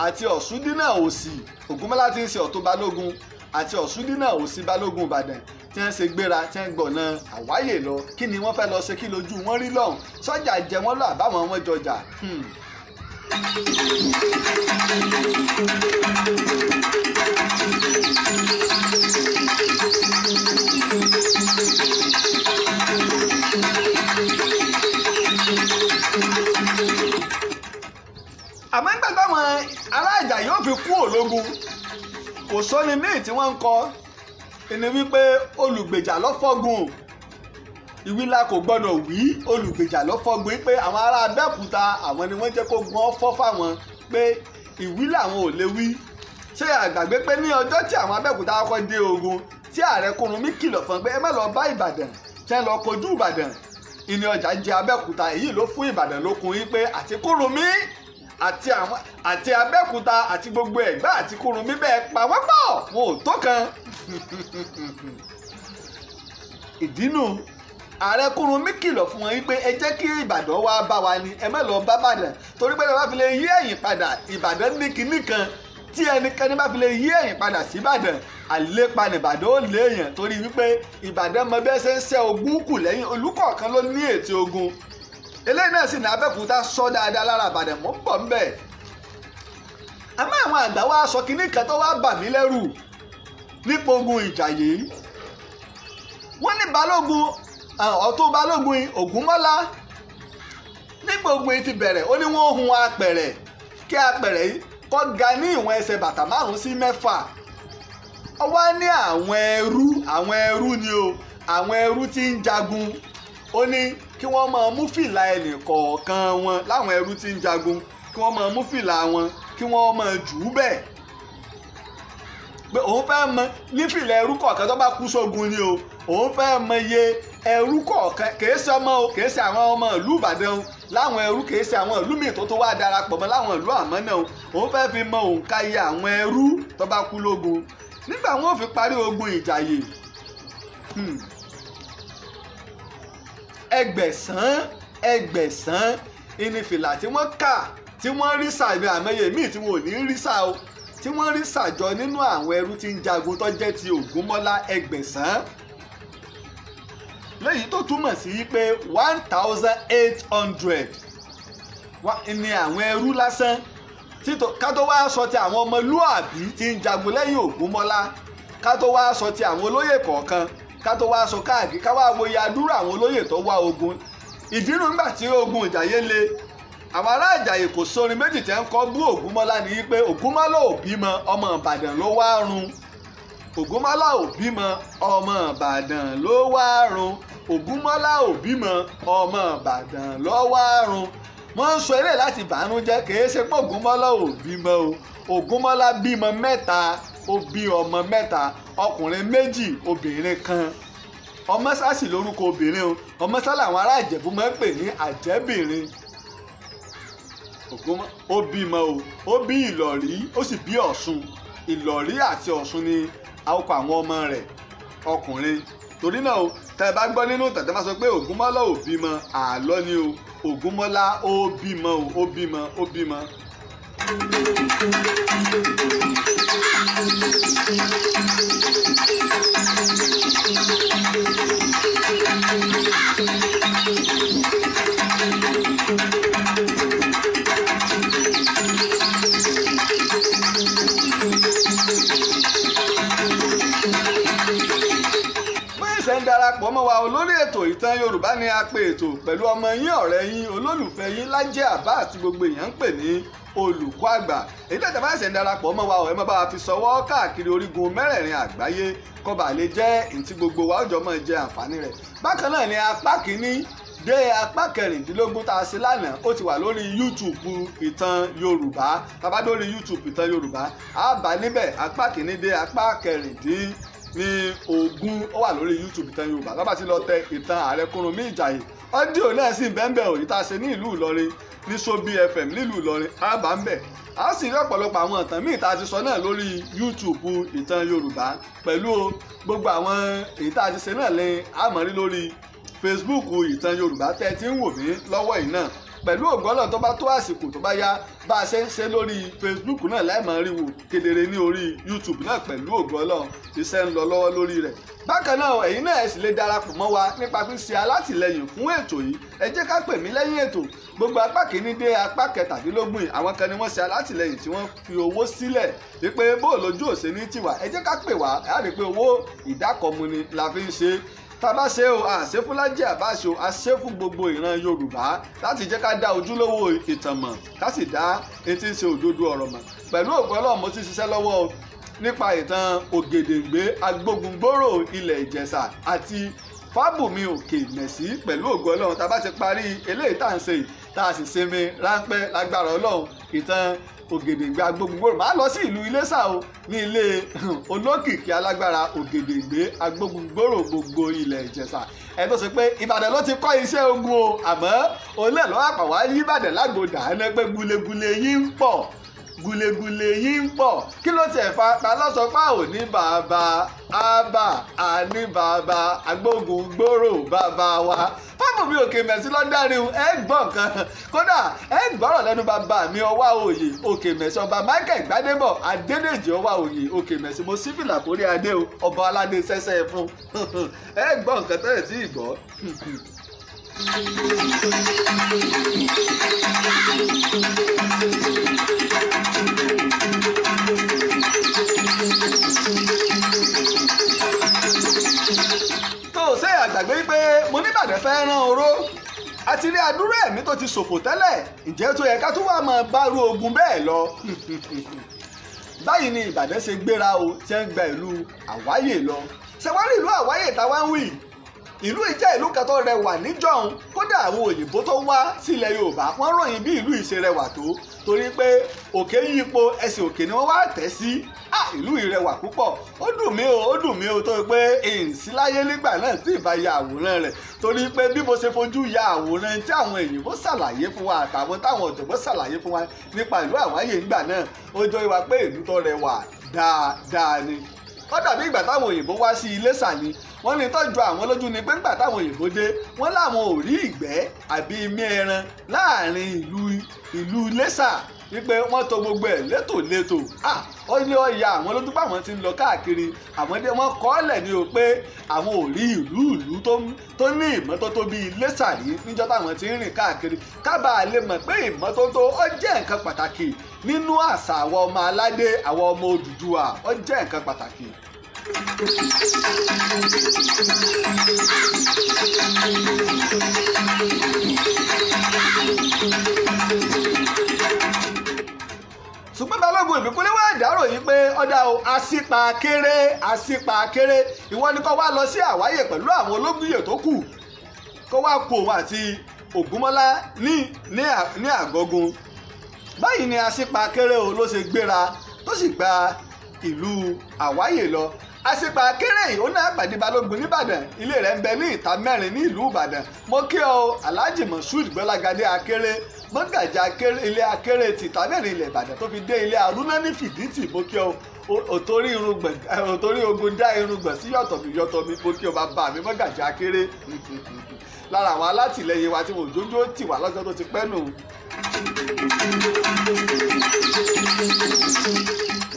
àti Ọ̀ṣúndínà Òsì, Ògúnmọ́lá tí ń ṣe Ọ̀tún Balógun àti Ọ̀ṣúndínà Òsì Balógun Ìbàdàn tí wọ́n ṣe gbéra tí wọ́n gbọ̀nà àwáyè lọ. Kí ni wọ́n fẹ́ lọ ṣe? Kí lójú wọn rí lọ́hùn? Sọ́jà jẹ wọ́n lọ àbáwọn wọn jọjà. Àmọ́ nígbà táwọn ará Ìjàyè yóò fi kú òlógun, kò sóni míì tí wọ́n ń kọ ẹni wípé olùgbèjà ló fọ́gun. Ìwílà kò gbọ́dọ̀ wí, olùgbèjà ló fọ́gun pé àwọn ará Abẹ́òkúta àwọn ni wọ́n jẹ́ kó gbọ́n fọ́ fáwọn pé ìwílà àwọn ò lè wí. Ṣé àgbàgbé pé ní ọjọ́ tí àwọn Abẹ́òkúta kọ́ dé ogun tí ààrẹ Kúrúnmí kìlọ̀ fún pé ẹ má lọ bá Ìbàdàn tí ẹ lọ kojú Ìbàdàn, ìní ọjà jẹ Abẹ́òkúta. Èyí ló fún Ìbàdàn lókun yín pé àti Kúrúnmí àti Abẹ́òkúta àti gbogbo Ẹ̀gbá àti Kúrúnmí bẹ́ẹ̀ pa wọ́n pọ̀, wọn ò tó kan. Ìdínú ààrẹ Kúrúnmí kìlọ̀ fún wọn wípé ẹ jẹ́ kí Ìbàdàn wá bá wa ni, ẹ má lọ bá Ìbàdàn, torí pé bá fi lè yí ẹ̀yìn padà Ìbàdàn ní kinní kan tí ẹnikẹ́ni bá fi lè yí ẹ̀yìn padà sí Ìbàdàn, àlépa nìbàdàn ó léèyàn, torí wípé Ìbàdàn mọ bí ẹ ṣe ń ṣẹ́ ogun kù lẹ́yìn, olùkọ̀ọ̀kan ló ní ètò ogun. Eléyìí náà sì ní Abẹ́òkúta sọ dáadáa lára Ìbàdàn, mò ń bọ̀ ńbẹ̀. Àmọ́ àwọn àgbà wa sọ kinní kan tó wá bà mí lẹ́rù nípa ogun Ìjàyè. Wọ́n ní balógun Ọ̀tún Balógun Ògúnmọ́lá nígbà ogun yìí ti bẹ̀rẹ̀, ó ní wọ́n hun apẹ̀rẹ̀ kí apẹ̀rẹ̀ yìí kó ga ní ìwọ̀n ẹsẹ̀ bàtà 5 sí 6. Ó wá ní àwọn ẹrú ni o, àwọn ẹrú tí ń jagun, ó ní kí wọ́n máa mú fìlà ẹnì kọ̀ọ̀kan wọn, láwọn ẹrú tí ń jagun kí wọ́n máa mú fìlà wọn kí wọ́n máa jù ú bẹ́ẹ̀, pé òun fẹ́ mọ ní fìlà ẹrú kọ̀ọ̀kan tó bá kú sógun ni o, òun fẹ́ mọ iye ẹrú kọ̀ọ̀kan, kìí ṣe ọmọ o, kìí ṣe àwọn ọmọ ìlú Ìbàdàn o, láwọn ẹrú, kìí ṣe àwọn ìlú míì tó tó wá darapọ̀ mọ́ láwọn ìlú àmọ́ náà o, òun fẹ́ fi mọ òǹkà iye àwọn ẹrú tó bá kú lógun. Nígbà wọn ò fi parí ogun Ìjàyè, 800 ìní fìlà tí wọ́n kà tí wọ́n rí sàmì àmọye míì tí wọn ò ní rí sà o, tí wọ́n rí sàjọ nínú àwọn ẹrú tí ń jagun tó jẹ́ ti Ògúnmọ́lá 800, léyìí tó túmọ̀ sí pé 1800 ni àwọn ẹrú lásán, ká tó wá sọ ti àwọn ọmọlúàbí tí ń jagun lẹ́yìn Ògúnmọ́lá, ká tó wá sọ ti àwọn olóyè kọ̀ọ̀kan, ká tó wá sọ káàkiri, ká wá wo iye àdúrà àwọn olóyè tó wá ogun. Ìdínú nígbà tí ogun Ìjàyè le, àwọn ará Ìjàyè kò sórin méjì tẹ́ ń kọ́ bú Ògúnmọ́lá ní pé Ògúnmọ́lá ò bímọ, ọmọ Ìbàdàn ló wá run. Ògúnmọ́lá ò bímọ, ọmọ Ìbàdàn ló wá run. Ògúnmọ́lá ò bímọ, ọmọ Ìbàdàn ló wá run. Wọ́n ń sọ eré láti bànújẹ́, kìí ṣe pé Ògúnmọ́lá ò bímọ o. Ògúnmọ́lá bímọ mẹ́ta, ó bí ọmọ mẹ́ta, ọkùnrin 2, obìnrin kan. Ọmọ́sá sì lórúkọ obìnrin o, Ọmọ́sá làwọn ará Ìjẹ̀bú máa ń pè ní àjẹ́bìnrin. Ó bímọ o, ó bí Ìlọ̀rí, ó sì bí Ọ̀ṣun. Ìlọ̀rí àti Ọ̀ṣun ni àwòkọ àwọn ọmọ rẹ̀ ọkùnrin. Torí náà o, tẹ́ ẹ bá gbọ́ nínú tẹ̀tẹ̀ máa sọ pé Ògúnmọ́lá ò bímọ, àlọ́ ni o. Ògúnmọ́lá ó bímọ o, ó bímọ, ó bímọ. mọ́ wa olórí ètò ìtàn Yorùbá ni a pè ètò pẹ̀lú ọmọ yín, ọ̀rẹ́ yín, olólùfẹ́ yín, Lájí Abbas àti gbogbo èèyàn ń pè ní olùkọ́ àgbà. Èyí tẹ̀tẹ̀ bá ṣẹ̀ ń darapọ̀ mọ́ wa ọ̀, ẹ má bá wa fi sọwọ́ káàkiri orígun mẹ́rẹ̀ẹ̀rin àgbáyé kọba lè jẹ́ ntí gbogbo wa ọjọ́ mọ́ jẹ àǹfààní rẹ̀. Bákan náà ni apá kìíní dé apá kẹrìndínlógún tá a ṣe lánàá ó ti wà lórí YouTube ìtàn Yorùbá. Tá bá dórí YouTube ìtàn Yorùbá á bá níbẹ̀ apá kìíní dé apá 16 ó wà lórí YouTube ìtàn Yorùbá. Tá bá ti lọ tẹ ìtàn Ààrẹ Kúrúnmí Ìjàyè, ọ́díò náà sì bẹ́ẹ̀ òyì tá a ṣe ní ìlú Ìlọrin ní Sobi FM nílùú Ìlọrin á bá ń bẹ̀. A sì rí ọ̀pọ̀lọpọ̀ àwọn ìtàn míì tá a ti sọ náà lórí YouTube ìtàn Yorùbá pẹ̀lú gbogbo àwọn èyí tá a ti ṣe náà lè àmọ́ rí lórí Facebook ìtàn Yorùbá tẹ́ ẹ ti ń wò mí lọ́wọ́ yìí náà. Pẹ̀lú ògo Ọlọ́run, tó bá tó àsìkò tó bá yá, bá a ṣe ń ṣe lórí Facebook náà láì máa rí wò kedere ní orí YouTube náà. Pẹ̀lú ògo Ọlọ́run, iṣẹ́ ń lọ lọ́wọ́ lórí rẹ̀. Bákan náà, ẹ̀yin náà ẹ sì lè darapọ̀ mọ́ wa nípa ṣíṣe alátìlẹyìn fún ètò yìí. Ẹ jẹ́ ká pè mí lẹ́yìn ètò. Gbogbo apá kìíní dé apá 17, àwọn kan ni wọ́n ṣe alátìlẹyìn tí wọ́n fi owó sílẹ̀ wípé bó lójú òṣè ní tiwa. Ẹ jẹ́ ká pè wá, ẹ á rí i pé owó ìdákọ̀mu ni la fi ń ṣe. Tá a bá ṣe o, àṣẹ fún Lájí Abbas o, àṣẹ fún gbogbo ìran Yorùbá láti jẹ́ ká dá ojúlówó ìtàn mọ̀, ká sì dá etí ń ṣe òdodo ọ̀rọ̀ mọ̀. Pẹ̀lú ògo Ọlọ́run, mo ti ṣiṣẹ́ lọ́wọ́ o nípa ìtàn Ògèdèǹgbé agbógungbòrò ilẹ̀ Ìjẹ̀ṣà àti Fábùnmi Òkè Mẹ̀sí. Pẹ̀lú ògo Ọlọ́run, tá a bá ti parí eléyìí tá à ń ṣe yìí, tá a sì sinmi ráńpẹ́, lágbára Ọlọ́run, ìtàn Ògèdèǹgbé agbógungbòrò, máa lọ sí ìlú Iléṣà o, ní ilé olókìkí alágbára Ògèdèǹgbé agbógungbòrò gbogbo ilẹ̀ Ìjẹ̀ṣà, ẹ tó ṣe pé Ìbàdàn ló ti kọ́ iṣẹ́ ogun o, àmọ́ olè lọ́wọ́ àpàwá yí Ìbàdàn lágbódà ẹ̀ pé gulegule yín ń pọ̀, gulegule yín ń pọ̀. Kí ló tiẹ̀ fa ta lọ́sọpá ò ní bàbá àbà àní bàbá agbógungbòrò bàbá wa Fábùnmi Òkè Mẹ̀sí lọ́dàrin. Ẹ gbọ́ nǹkan, kódà ẹ gbọ́rọ̀ lẹ́nu bàbá mi Ọwá Òye Òkè Mẹ̀sí, ọba Michael Gbádébọ̀ Adédèjì Ọwá Òye Òkè Mẹ̀sí. Mo sí fìlà forí adé o, ọba aládé sẹ́sẹ́ fún. Ẹ gbọ́ nǹkan tẹ́lẹ̀ tí ì gbọ́. Tó ṣe àgbàgbé pé mo ní Ìbàdàn fẹ́ rán oró àti rí adúrú ẹ̀mí tó ti ṣòfò tẹ́lẹ̀, ǹjẹ́ tó yẹ ká tún wà máa bárú ogun bẹ́ẹ̀ lọ? Báyìí ni Ìbàdàn ṣe gbéra o, tí ń gba ìlú Àwáyè lọ. Ṣẹ̀wárí ìlú Àwáyè táwa ń wí, ìlú yìí jẹ́ ìlú kan tó rẹwà níjọ́un. Kódà àwọn òyìnbó tó wá sílẹ̀ Yorùbá, wọ́n ròyìn bí ìlú yìí ṣe rẹwà tó, torí pé òkè yípo, ẹsẹ̀ òkè ni wọ́n wá tẹ̀ sí. Ìlú yìí rẹwà púpọ̀. Ó dùn mí o, ó dùn mí o, tó pé èyí láyé nígbà náà tí ì bá ya àwòrán rẹ̀, torí pé bí mo ṣe fojú ya àwòrán tí àwọn òyìnbó ṣàlàyé fún wa àtàwọn táwọn ọ̀jọ̀gbọ́n ṣàlàyé fún wa nípa ìlú Àwáyè nígbà náà, ó jọ ìwà pé ìlú tó rẹwà dáadáa ni. Ó dàbí ìgbà táwọn òyìnbó wá sí Iléṣà ni. Wọ́n ní tọ́jú àwọn lójú ni pé ńgbà táwọn òyìnbó dé, wọ́n láwọn ò rí ìgbẹ́ àbí imí ẹran láàrin ìlú Iléṣà, wípé wọ́n tò gbogbo ẹ̀ létòlétò. Ó ní ó ya àwọn lójú pé àwọn ti ń lọ káàkiri, àwọn dé wọ́n kọ́ ọ́lẹ̀ ní o pé àwọn ò rí ìlú tó ní ìmọ́tótó bíi Iléṣà rí níjọ́ táwọn ti ń rìn káàkiri. Kábàá lè mọ̀ pé ìmọ́tótó ó jẹ́ nǹkan pàtàkì nínú àṣà àwọn ọmọ aládé, àwọn ọmọ Odùduwà, ó jẹ́ nǹkan pàtàkì. Ṣùgbọ́n Balógun Ìbíkúnlé wá dárò yìí pé ọ̀dà o, àṣìpà kéré, àṣìpà kéré, ìwọ ni kó wá lọ sí Àwáyè pẹ̀lú àwọn ológúnyè tó kù, kó wá kó òun àti Ògúnmọ́lá ní Àgọ́gun. Báyìí ni àṣìpà kéré o ló ṣe gbéra tó sì gba ìlú Àwáyè lọ. Àṣìpà kéré yìí ó náà pàdé Balógun nìbàdàn, ilé rẹ̀ ń bẹ ní ìta mẹ́rin ní ìlú Ìbàdàn. Mo kí ọ Alhaji Moshood Gbọ́lágadé Akéré, mọ́gàjà ilé Akéré ti ìta mẹ́rin ilẹ̀ Ìbàdàn tó fi dé ilé Arúná ní Fìdítì. Mo kí ọ òtórí ogun dá irùngbọ̀n sí yọ̀tọ̀mí yọ̀tọ̀mí. Mo kí ọ bàbá mi mọ́gàjà Akéré, lára àwọn alátìlẹyìn wa tí mo jójó tì wá lọ́jọ́ tó ti pẹ́ nù.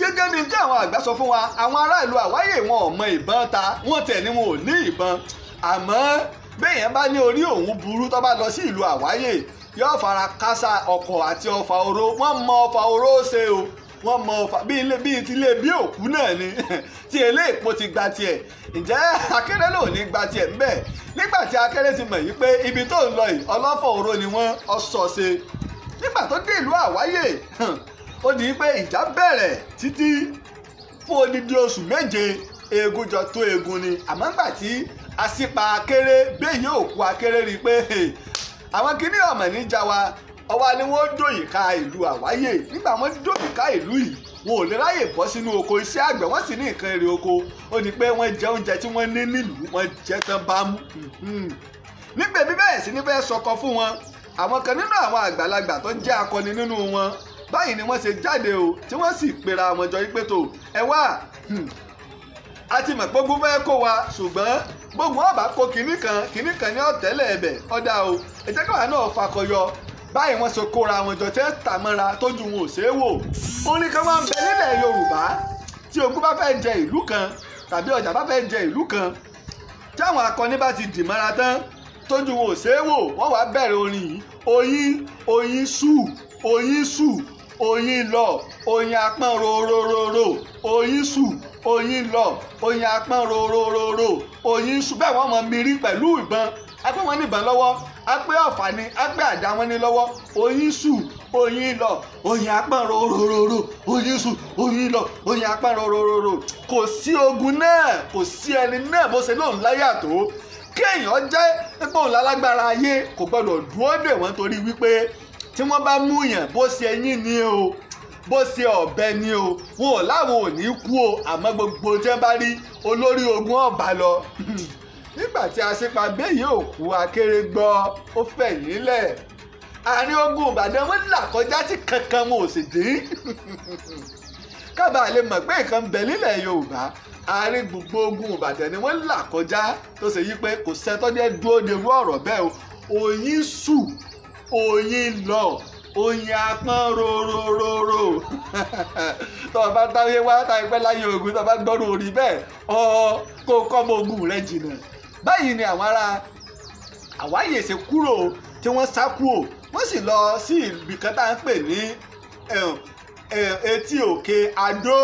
Gẹ́gẹ́ bí tí àwọn àgbà sọ fún wa, àwọn ará ìlú Àwáyè wọn ò mọ ìbọn ta, wọ́n tẹ̀ ní wọn ò ní ìbọn. Àmọ́ béèyàn bá ní orí òun burú tó bá lọ sí ìlú Àwáyè, yóò fara kásá ọkọ̀ àti ọfà oró. Wọ́n mọ ọfà oró ṣe o. Wọ́n mọ ọfà bí ilé bíi ti ilé bí òkú náà ni tí eléèpo ti gba tiẹ̀. Ǹjẹ́ Akéré ló ní gba tiẹ̀ ńbẹ̀? Nígbà tí Akéré ti mọ̀ yìí pé ibi tó ń lọ yìí ọlọ́fọ̀ oró ni wọ́n ọ̀sọ̀ọ̀ṣe. Nígbà tó dé ìlú Àwáyè, ó di pé ìjà bẹ̀rẹ̀ títí fún odidi oṣù 7, eegun jọ tó eegun ni. Àmọ́ ńgbà tí Asípa Akéré béèyàn òkú Akéré rí i pé àwọn kìíní ọ̀mọ̀ níjà wa, ọwọ́ ni wọ́n dòyìn ká ìlú Àwáyè. Nígbà wọ́n dòyìn ká ìlú yìí, wọn ò lè ráyè bọ́ sínú oko iṣẹ́ àgbẹ̀, wọ́n sì ní nǹkan èrè oko. Ó ní pé wọ́n jẹ oúnjẹ tí wọ́n ní nílùú, wọ́n jẹ tán bámú. Nígbà bí bẹ́ẹ̀ sí ní fẹ́ sọkọ fún wọn, àwọn kan nínú àwọn àgbàlagbà tó jẹ́ akọni nínú wọn báyìí ni wọ́n ṣe jáde o, tí wọ́n sì pera wọn jọ pé tó ẹ wá, a ti mọ̀ pé ogun fẹ́ kó wa, ṣùgbọ́n gbogbo ọba kó kinní kan kinní kan ní ọ̀tẹ́lẹ̀ ẹ̀bẹ̀ ọ̀dà o, ẹ jẹ́ káwa náà fakọyọ. Báyìí wọ́n ṣe kóra wọn jọ tẹ́ tàmọ́ra tójú wọn ò ṣeé wò. Orin kan máa ń bẹ nílẹ̀ Yorùbá tí ogun bá fẹ́ jẹ ìlú kan tàbí ọjà bá fẹ́ jẹ ìlú kan, tí àwọn akọni bá ti dì mọ́ra tán tójú wọn ò ṣeé wò, wọ́n wá bẹ̀rẹ̀ orin yìí: oyin oyin ṣù, oyin ṣù, oyin lọ, oyin apọ́n rorororo, oyin ṣù, oyin lọ, oyin apọ́n rorororo, oyin ṣù. Bẹ́ẹ̀ wọ́n mọ mirí pẹ̀lú ìbọn, apẹ́ wọn níbọn lọ́wọ́, apẹ́ ọ̀fà ni, apẹ́ àdá wọn ní lọ́wọ́. Oyin ṣù, oyin lọ, oyin apọ́n rorororo, oyin ṣù, oyin lọ, oyin apọ́n rorororo. Kò sí ogun náà, kò sí ẹni náà bó ṣe lóun láyà tó, kéèyàn jẹ́ pé òun lálágbára ayé, kò gbọdọ̀ dúró dè wọ́n, torí wípé tí wọ́n bá mú yàn, bó ṣe eyín ni o, bó ṣe ọ̀bẹ ni o, wọn ò láwọn ò ní kú o, àmọ́ gbogbo tí wọ́n bá rí olórí ogun ọ̀bà lọ. Nígbà tí Asípa béèyàn òkú Akéré gbọ́, ó fẹ̀yìn lẹ̀. Àárín ogun Ìbàdàn wọn là kọjá tí kankan wọn ò sì dín. Kábàá lè mọ̀ pé nǹkan ń bẹ nílẹ̀ Yorùbá, àárín gbogbo ogun Ìbàdàn ni wọ́n là kọjá, tó ṣe yí pé kò sẹ́tọ́ jẹ́ dúró de irú ọ̀rọ̀ bẹ́ẹ̀ o. Oyin ṣù, oyin lọ, oyin apọ́n rorororo. Tó o bá táwé wá táwé pẹ́ láyé ogun, tó o bá gbọ́dọ̀ orí bẹ́ẹ̀ ọ kó o kọ́ ọmọ ogun rẹ jìnnà. Báyìí ni àwọn ará Àwáyè ṣe kúrò tí wọ́n sá kúrò, wọ́n sì lọ sí ibì kan tá à ń pè ní etí òkè Adó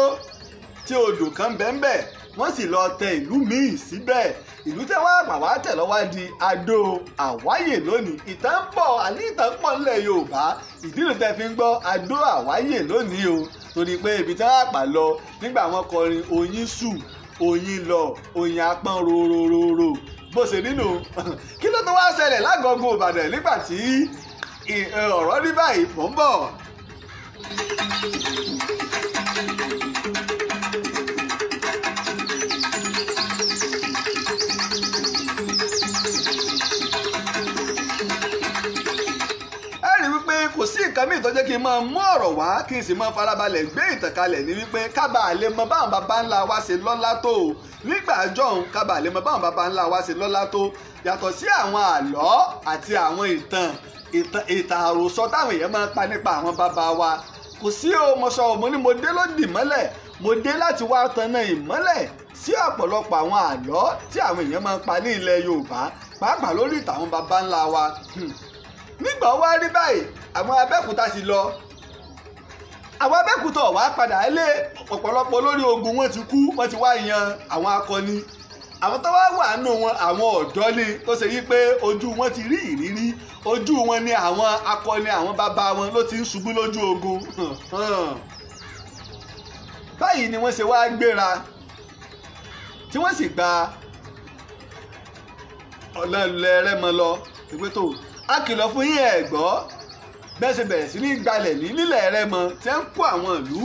tí odò kan bẹ́ẹ̀, wọ́n sì lọ tẹ ìlú míì síbẹ̀. Ìlú tẹ́ wá àgbà wá tẹ̀ lọ́wọ́ di Adó Àwáyè lónìí. Ìtàn pọ̀, àní ìtàn pọ̀ nílẹ̀ Yorùbá. Ìdí nìyí tẹ́ fi ń gbọ́ Adó Àwáyè lónìí o, torí pé ibi tí wọ́n àpà lọ nígbà wọn kọrin oyin ṣù, oyin lọ, oyin apọ́n rorororo, bó ṣe nínú. Kí ló tó wá ṣẹlẹ̀ lágọ̀ọ́gùn Ìbàdàn nígbà tí ọ̀rọ̀ rí báyìí? Mò ń bọ̀. Kò sí nǹkan míì tó jẹ́ kí n máa mú ọ̀rọ̀ wá kí n sì máa farabalẹ̀ gbé ìtànkalẹ̀ ní wípé kábàá lè mọ báwọn baba ńlá wa ṣe lọ́lá tó o nígbà jọ̀hún, kábàá lè mọ báwọn baba ńlá wa ṣe lọ́lá tó, yàtọ̀ sí àwọn àlọ́ àti àwọn ìtàn ìtàn àròsọ táwọn èèyàn máa ń pa nípa àwọn baba wa. Kò sí o, mo sọ mo ní mo dé lódì mọ́lẹ̀, mo dé láti wá tanná ìmọ́lẹ̀ sí ọ̀pọ̀lọpọ̀ àwọn àlọ́ tí àwọn èèyàn máa ń pa ní ilẹ̀ Yorùbá, pàápàá lórí ìtàn àwọn baba ńlá wa. Nígbà wá rí báyìí, àwọn Abẹ́òkúta sì lọ. Àwọn Abẹ́òkúta wá padà lé, ọ̀pọ̀lọpọ̀ olórí ogun wọn ti kú, wọ́n ti wá yan àwọn akọni. Àwọn tó wá wà nù wọn, àwọn ọ̀dọ́ ni, tó ṣe yí pé ojú wọn ti rí ìrírí, ojú wọn ni àwọn akọni àwọn bàbá wọn ló ti ń ṣubú lójú ogun. Báyìí ni wọ́n ṣe wá gbéra tí wọ́n sì gba ọ̀nà ilẹ̀ Rẹ́mọ lọ. Ìpè tó a kìlọ̀ fún yín ẹ̀ gbọ́, bẹ́ẹ̀ ṣe bẹ̀rẹ̀ sí ní gbalẹ̀ ní nílẹ̀ Rẹ́mọ tí ń kó àwọn ìlú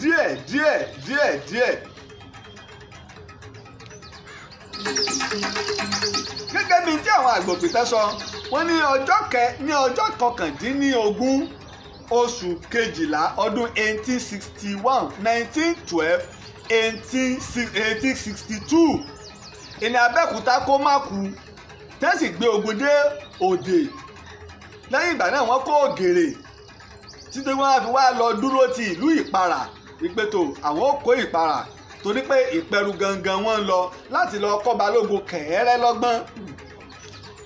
díẹ̀ díẹ̀ díẹ̀ díẹ̀. Gẹ́gẹ́ bíi tí àwọn àgbòpìtẹ́ sọ, wọ́n ní ọjọ́ 19 oṣù kejìlá ọdún 1861 1912 1862 ìní Abẹ́òkúta kó má kú, tẹ́sí gbé ogun dé Òde. Lẹ́yìn ìgbà náà wọ́n kó Ògèrè títí wọ́n á fi wá lọ dúró ti ìlú Ìparà. Ìpètò àwọn ò kó Ìparà torí pé Ìpẹ̀rù gangan wọ́n ń lọ láti lọ kọ́ Balógun Kẹ̀ẹ́rẹ́ lọ́gbọ́n.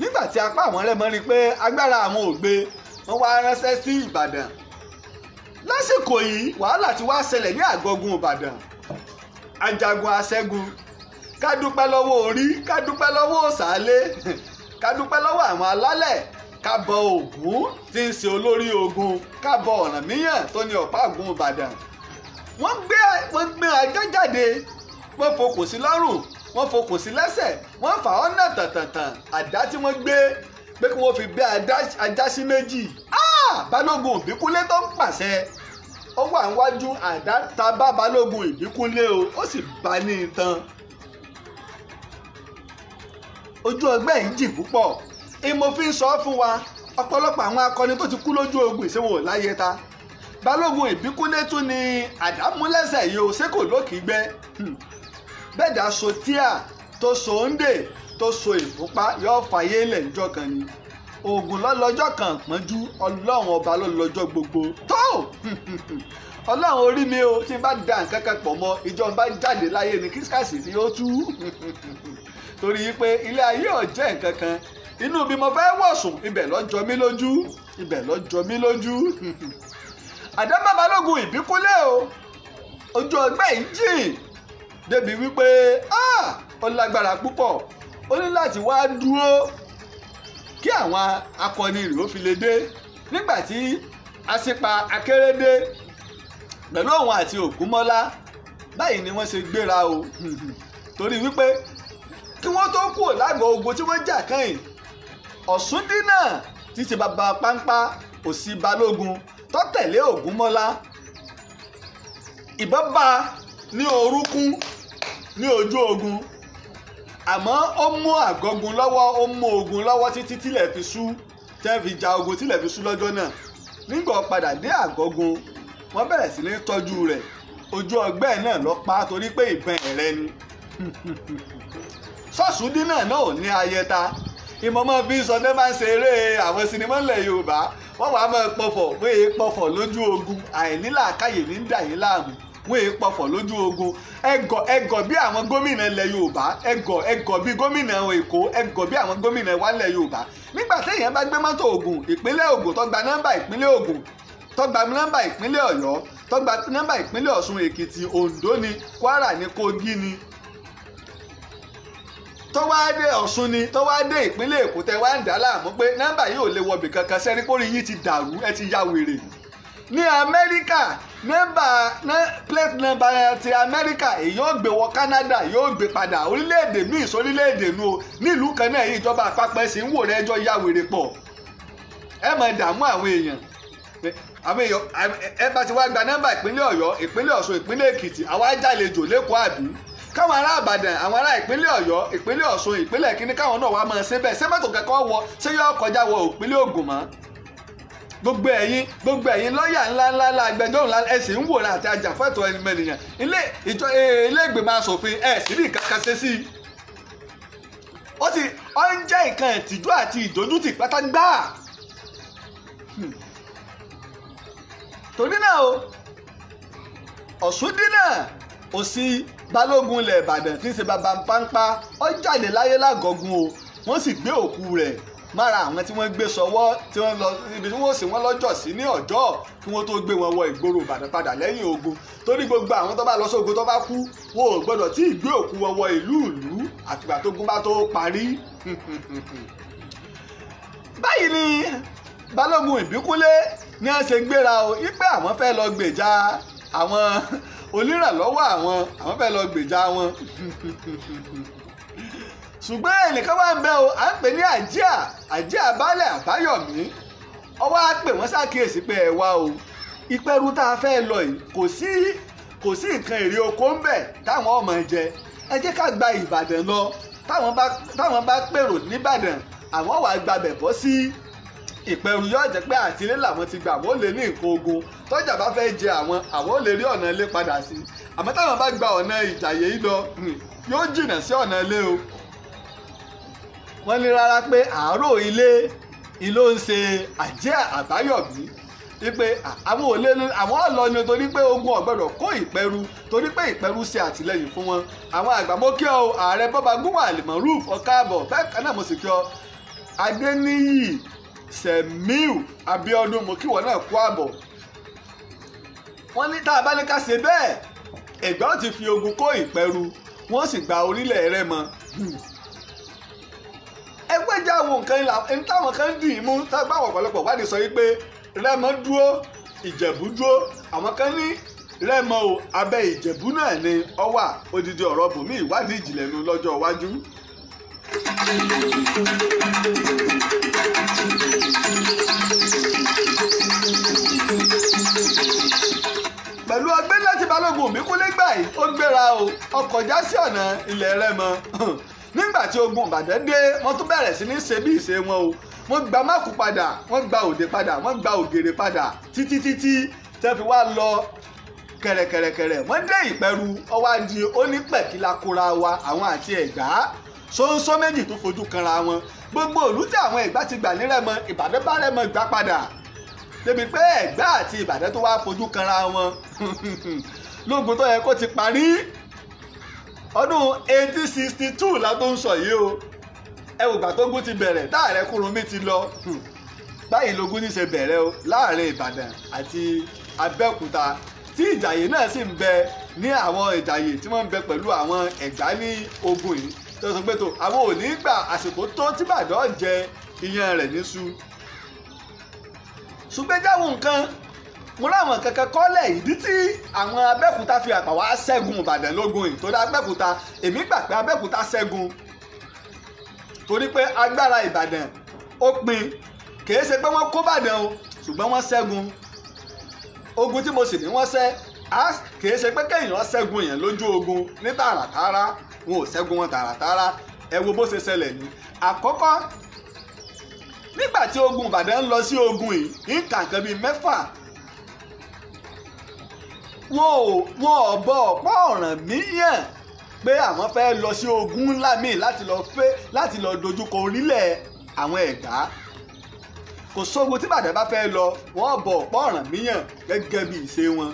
Nígbà tí apá àwọn Rẹ́mọ rí pé agbára àwọn ò gbé, wọ́n wá ránṣẹ́ sí Ìbàdàn. Lásìkò yìí wàhálà ti wá ṣẹlẹ̀ ní àgọ́gun Ìbàdàn. Ajagun aṣẹ́gun, ká dúpẹ́ lọ́wọ́ orí, ká dúpẹ́ lọ́wọ́ òsàlẹ̀, ká dúpẹ́ lọ́wọ́ àwọn alálẹ̀, ká bọ Ògún tí ń ṣe olórí ogun, ká bọ Ọ̀rànmíyàn tó ní ọ̀pá Ògún Ìbàdàn. Wọ́n gbé ajá jáde, wọ́n fokùn sí lọ́rùn, wọ́n fokùn sí lẹ́sẹ̀, wọ́n fà ọ́ náà tàntàntàn. Àdá tí wọ́n gbé pé kí wọ́n fi bẹ́ ajá sí méjì. Balógun Ìbíkúnlé tó ń pàṣẹ ó wà níwájú, àdá ta bá Balógun Ìbíkúnlé o, ó sì bá ní itan. Ojú ọgbẹ́ yìí jì púpọ̀. Ìmọ̀ fi ń sọ fún wa ọ̀pọ̀lọpọ̀ àwọn akọni tó ti kú lójú ogun ìṣèwò láyé ta. Balógun Ìbíkúnlé tún ni àdámúlẹ́sẹ̀ yìí o, ṣé kò lókìgbẹ́? Bẹ́ẹ̀ dá so tíà tó so ń dè tó so ìfúnpá yóò fàyè lẹ̀ níjọ́ kan ni. Ògùn lọ́lọ́jọ́ kan pọ́njú, Ọlọ́run ọba ló lọ́jọ́ gbogbo tó. Ọlọ́run orí mi o, tí n bá da nǹkan kan pọ̀ mọ́ ìjọ n bá jáde láyé ni kírísítàsì tí ó tú. Torí pé ilé ayé ò jẹ́ nǹkan kan. Inú bí mo fẹ́ wọ̀sùn, ibẹ̀ ló jọ mí lójú, ibẹ̀ ló jọ mí lójú. Àdámọ́ Balógun Ìbíkúnlé o, ojú ọgbẹ́ yìí jìn débi wípé ó lágbára púpọ̀. Ó ní láti wá dúró kí àwọn akọni rẹ̀ ó fi lè dé. Nígbà tí Asípa Akérèdé pẹ̀lú òun àti Ògúnmọ́lá, báyìí ni wọ́n ṣe gbéra o. Torí wípé kí wọ́n tó kúrò lágọ̀ọ́ ogun tí wọ́n jà kẹ́yìn, Ọ̀ṣúndínà tí ṣe bàbá Páńpá òsì Balógun tó tẹ̀lé Ògúnmọ́lá, ìbọn bá ní orúnkún ní ojú ogun, àmọ́ ó mú àgọ́gun lọ́wọ́, ó mú ogun lọ́wọ́ títí tílẹ̀ fi ṣú, tẹ́ fi ja ogun tílẹ̀ fi ṣú lọ́jọ́ náà. Nígbà ó padà dé àgọ́gun, wọ́n bẹ̀rẹ̀ sí ní tọ́jú rẹ̀. Ojú ọgbẹ́ náà lọ pa torí pé ìbọn ẹ̀rẹ́ ni. Ṣọ̀ṣúndínà náà ò ní ayẹta. Ìmọ̀mọ́ bí sọ ní máa ń ṣe eré àwọn sinimá ilẹ̀ Yorùbá, wọ́n wàá máa pọ̀fọ̀, wọ́n èé pọ̀fọ̀ lójú ogun, àìnílàákàyè ní ń dà yín láàmú. Wọ́n èé pọ̀fọ̀ lójú ogun. Ẹgọ̀ bí àwọn gómìnà ilẹ̀ Yorùbá, ẹgọ̀ bí gómìnà Èkó, ẹgọ̀ bí àwọn gómìnà wa ilẹ̀ Yorùbá. Nígbà téèyàn bá gbé mọ́tò Ògùn, ìpínlẹ̀ Ògùn tó gba nọ́mbà ìpínlẹ̀ Ògùn, tó gba nọ́mbà ìpínlẹ̀ Ọ̀yọ́, tó gba nọ́mbà ìpínlẹ̀ Ọ̀ṣun, Èkìtì, Oǹdó ni, Kwara ni, Kogi ni, tó wá dé Ọ̀ṣun ni, tó wá dé ìpínlẹ̀ Èkó, tẹ wá ń dà láàmú pé nọ́mbà yìí ò lè wọbì kankan, sẹ́rí kórìí yìí ti dàrú, ẹ ti ya wèrè. Ní Amẹ́ríkà, nọ́mbà plate number ti Amẹ́ríkà èyí yóò gbé wọ Canada, yóò gbé padà orílẹ̀-èdè míì sórílẹ̀-èdè nu o. Nílùú kan náà yìí ìjọba àpapọ̀ ẹ̀sìn ń wò rẹ ẹjọ́ ya wèrè pọ̀. Ẹ máa dààmú àwọn èèyàn. Àwọn èèyàn ẹ bá ti wá gba nọ́mbà ìpínlẹ̀ Ọ̀yọ́, ìpínlẹ̀ Ọ̀ṣun, ìpínlẹ̀ Èkìtì, àwa jàlejò lẹ́kọ̀ọ́ àbí káwọn ará Ìbàdàn, àwọn ará ìpínlẹ̀ Ọ̀yọ́, ìpínlẹ̀ Ọ̀ṣun, ìpínlẹ̀ kínní káwọn náà wá máa ṣe bẹ́ẹ̀. Ṣé mọ́tò kẹ́kọ̀ọ́ wọ ṣé yọ kọjá wọ ìpínlẹ̀ Ògùn mọ́? Gbogbo ẹ̀yin lọ́ọ̀yà ńláńlá agbẹjọ́rò ńlá ẹ sì ń wòran àti ajàfẹ́tọ̀ọ́ ẹnìyàn ilé ìgbìmọ̀ asòfin ẹ sì rí nǹkan kan ṣe sí i. Ó sì ó ń jẹ́ nǹkan ìtìjú àti ìdójútì pátá gbáà. Torí náà o, Ọ̀ṣúndínà òsì Balógun ilẹ̀ Ìbàdàn tí ń ṣe bàbá Páńpá, ó jáde láyé lágọ̀ọ́gun o. Wọ́n sì gbé òkú rẹ̀ mára àwọn tí wọ́n gbé sọ́wọ́ tí wọ́n lọ ibi tí wọ́n sì wọ́n lọ́jọ́ sí ní ọjọ́ kí wọ́n tó gbé wọn wọ ìgboro Ìbàdàn padà lẹ́yìn ogun. Torí gbogbo àwọn tó bá lọ sógun tó bá kú, wọn ò gbọdọ̀ tí ì gbé òkú wọn wọ ìlú àtìgbà tógun bá tó parí. Báyìí ni Balógun Ìbíkúnlé ní wọ́n ṣe gbéra o, wípé àwọn fẹ́ lọ gbèjà àwọn onírànlọ́wọ́ àwọn fẹ́ lọ gbèjà wọn. Ṣùgbọ́n ẹnìkan wà ń bẹ o, à ń pè ní Àjíà Baálẹ̀ Àbáyọ̀mí. Ọwọ́ á pè wọ́n ṣàkíyèsí pé ẹ wá o, ìpẹ́rù tá a fẹ́ lọ yìí kò sí nǹkan èrè oko ń bẹ táwọn ọmọ jẹ. Ẹ jẹ́ ká gba Ìbàdàn lọ. Táwọn bá pèrò nìbàdàn, àwọn wàá gbabẹ̀ bọ́ sí Ìpẹ̀rù, yóò jẹ́ pé àtìlé làwọn ti gbà, wọ́n lè ní nǹkan ogun. Tọ́jà bá fẹ́ jẹ àwọn ò lè rí ọ̀nà ilé padà sí. Àmọ́ táwọn bá gba ọ̀nà Ìjàyè yìí lọ, yóò jìnnà sí ọ̀nà ilé o. Wọ́n ní rárá pé àárò ilé ìló ń ṣe Àjíà Àbáyọ̀mí, wípé àwọn ò lè àwọn ọ̀lọ́ ni torí pé ogun ò gbọ́dọ̀ kó Ìpẹ̀rù, torí pé Ìpẹ̀rù ṣe àtìlẹ́yìn fún wọn. Àwọn àgbà mo kí ọ, ààrẹ Bọ́ba Gúnwà Àlìmọ̀rúf ọ̀káàbọ̀, bẹ́ẹ̀ kan náà mo sì kí ọ Adéníyì Sẹ̀míù Abíọ́dún, mo kí wọ́n náà kú àbọ̀. Wọ́n ní tá a bá ní ká ṣe bẹ́ẹ̀, Ẹ̀gbá ti fi ogun kó Ìpẹ́rù, wọ́n sì gba orílẹ̀ Rẹ́mọ. Ẹgbẹ́ jẹ́ àwọn nǹkan ní táwọn kan dì í mú, táwọn ọ̀pọ̀lọpọ̀ wádìí sọ wípé Rẹ́mọ dúró, Ìjẹ̀bú dúró. Àwọn kan ní Rẹ́mọ o, abẹ́ Ìjẹ̀bú náà ni ó wà. Odidi ọ̀rọ̀ bòmí ìwádìí ìjìnlẹ̀ nu lọ́jọ́ iwájú. Pẹ̀lú ọgbẹ́ láti Balógun Òmíkúnlé gbà yìí, ó gbéra o, ó kọjá sí ọ̀nà ilẹ̀ Rẹ́mọ. Nígbà tí ogun Ìbàdàn dé, wọ́n tún bẹ̀rẹ̀ sí ní ṣe bí ìṣe wọn o. Wọ́n gba Mákù padà, wọ́n gba Òde padà, wọ́n gba Ògèrè padà, títí títí tẹ́ fi wá lọ kẹ̀rẹ̀kẹ̀rẹ̀kẹ̀rẹ̀. Wọ́n dé Ìpẹ́rù, ó wá di onípẹ̀kìlá kóra wa, àwọn àti Ẹ̀gbá ṣóńṣó méjì tó fojú kanra wọn. Gbogbo ìlú tí àwọn Ẹ̀gbá ti gbà ní Rẹ́mọ, Ìbàdàn bá Rẹ́mọ gbà padà, débi pé Ẹ̀gbá àti Ìbàdàn tó wá fojú kanra wọn lógun tó yẹ kó ti parí ọdún 1862 la tó ń sọ yìí o. Ẹ wò gbà tógun ti bẹ̀rẹ̀, táàrẹ Kúrúnmí ti lọ. Báyìí lógun ní ṣe bẹ̀rẹ̀ o láàrin Ìbàdàn àti Abẹ́òkúta, tí Ìjàyè náà sì ń bẹ ní àwọn Ìjàyè tí wọ́n ń bẹ pẹ̀lú àwọn Ẹ̀gbá ní ogun yìí, tó sọ pé tó àwọn ò ní gbà àsìkò tó tí Ìbàdàn jẹ iyán rẹ̀ níṣu. Ṣùgbọ́n jáwọ́ nǹkan mo láwọn kankan kọ́lẹ̀ ìdí tí àwọn Abẹ́òkúta fi àpà wá ṣẹ́gun Ìbàdàn lógun yìí. Torí Abẹ́òkúta, èmi gbà pé Abẹ́òkúta ṣẹ́gun torí pé agbára Ìbàdàn ó pin. Kìí ṣe pé wọ́n kó Ìbàdàn o, ṣùgbọ́n wọ́n ṣẹ́gun ogun tí mo sì ní wọ́n ṣẹ́. Kìí ṣe pé kéèyàn ṣẹ́gun èèyàn lójú ogun ní tààràtààrà, wọn ò ṣẹ́gun wọn tààràtààrà. Ẹ wo bó ṣe ṣẹlẹ̀ ní àkọ́kọ́, nígbà tí ogun Ìbàdàn ń lọ sí ogun yìí ní kàǹkan bíi mẹ́fà, wọn ò bọ ọ̀pọ̀ Ọ̀rànmíyàn pé àwọn fẹ́ lọ sí ogun ńlá míì láti lọ dojúkọ orílẹ̀ àwọn Ẹ̀gbá. Kò sógun tí Ìbàdàn bá fẹ́ lọ, wọ́n bọ ọ̀pọ̀ Ọ̀rànmíyàn gẹ́gẹ́ bí ìṣe wọn.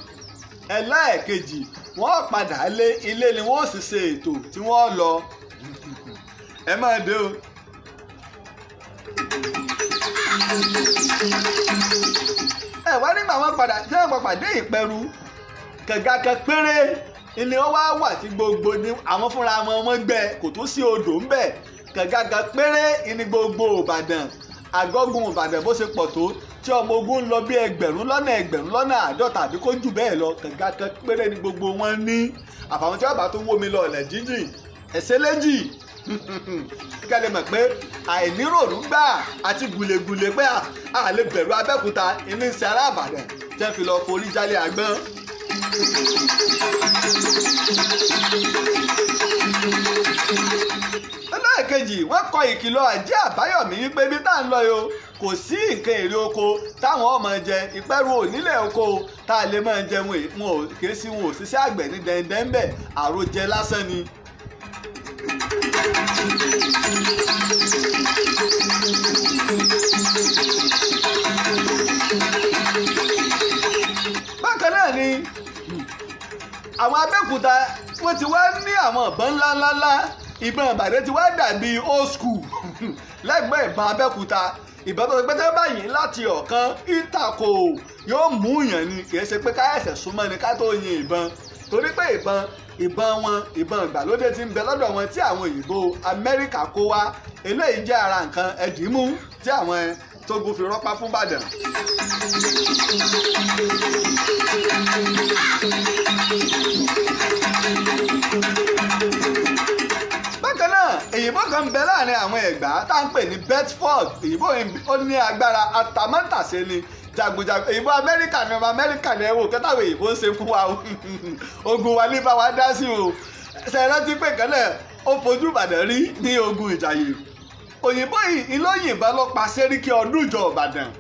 Ẹlẹ́ẹ̀kejì, wọ́n padà lé ilé ni wọ́n sì ṣe ètò tí wọ́n lọ. Ẹ máa dé o. Ẹ wá nígbà wọn padà tí wọn padà dé Ìpẹ́rù, kànga kan péré ni ó wá wà tí gbogbo ní àwọn fúnra wọn gbẹ, kò tó sí odò ń bẹ. Kànga kan péré ni gbogbo Ìbàdàn, àgọ́gun Ìbàdàn bó ṣe pọ̀ tó, tí ọmọ ogun ń lọ bí ẹgbẹ̀rún lọ́nà 50 àbí kó jù bẹ́ẹ̀ lọ, kànga kan péré ni gbogbo wọn ní. Àfàwọn tí wọ́n bá tó wó mi lọ ọ̀lẹ̀ jíjìn ẹ̀sẹ̀ léjì, kí ẹ lè mọ̀ pé àìníròrú gbà àti gùlègùlè pé a lè bẹ̀rù Abẹ́òkúta inú ń ṣe ará Ìbàdàn tẹ́ fi lọ forí jálẹ̀ àgbọn. Ẹlẹ́ẹ̀kejì, wọ́n kọ ìkìlọ̀ Àjẹ́ Àbáyọ̀mí wípé bí tá à ń lọ yìí o, kò sí nǹkan èrè oko táwọn ọmọ jẹ. Ìpẹ́rù ò nílẹ̀ oko tá a lè máa jẹ, wọn ò kéré sí, wọn ò ṣiṣẹ́ àgbẹ̀ ní dẹ́ndẹ́n bẹ́ẹ̀, àròjẹ lásán ni. Bákan náà ni àwọn Abẹ́òkúta wọ́n ti wá ní àwọn ìbọn ńláńláńlá. Ìbọn Ìbàdàn ti wá dàbí old school lẹ́gbẹ̀ẹ́ ìbọn Abẹ́òkúta. Ìbọn tó ṣe pé tẹ́ báyìí láti ọ̀kan ìtàkò yóò mú yàn ni, kì í ṣe pé ká ẹ̀sẹ̀ súnmọ́ ni ká tó yin ìbọn, torí pé ìbọn wọn, ìbọn ìgbàlódé ti ń bẹ lọ́dọ̀ wọn tí àwọn òyìnbó Amẹ́ríkà kó wá. Eléyìí jẹ́ ara nǹkan ẹ̀dínmú tí àwọn tógun fi rọ́pá fún Ìbàdàn. Bákan náà, òyìnbó kan ń bẹ láàrin àwọn Ẹ̀gbá tá à ń pè ní Bedford. Òyìnbó ó ní agbára atamátàsé ni, jagunjagun. Òyìnbó Amẹ́ríkà ni, ọmọ Amẹ́ríkà ni. Ẹ wò kẹtàwé òyìnbó ń ṣe fún wa o, ogun wa ní bá wa dá sí o. Ṣe rántí pé kan náà ó fojú Ìbàdàn rí ní ogun Ìjàyè. Òyìnbó yìí ìlóyìnbá ló pa Sẹ́ríkì Ọdúnjọ Ìbàdàn.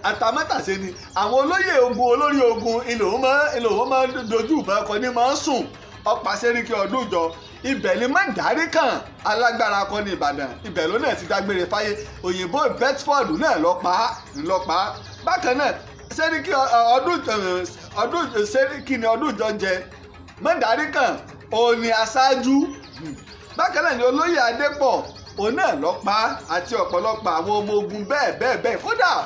Atamátàsé ni. Àwọn olóyè ogun, olórí ogun ìlòhùn máa ń dojú ìbọn kọ ní máa ń sùn, ọ̀pá Sẹ́ríkì Ọdúnjọ. Ibẹ̀ ni Mọ̀dárí kan alágbára akọni Ìbàdàn, ibẹ̀ ló náà ti dágbére fáyé. Òyìnbó Bedford náà ló pa á. Bákan náà, Sẹ́ríkì ọdún Sẹ́ríkì ni Ọdúnjọ jẹ, Mọ̀dárí kan òun ni aṣáájú. Bákan náà ni olóyè Adépọ̀, òun náà ló pa á, àti ọ̀pọ̀lọpọ̀ àwọn ọmọ ogun bẹ́ẹ̀ bẹ́ẹ̀ bẹ́ẹ̀. Kódà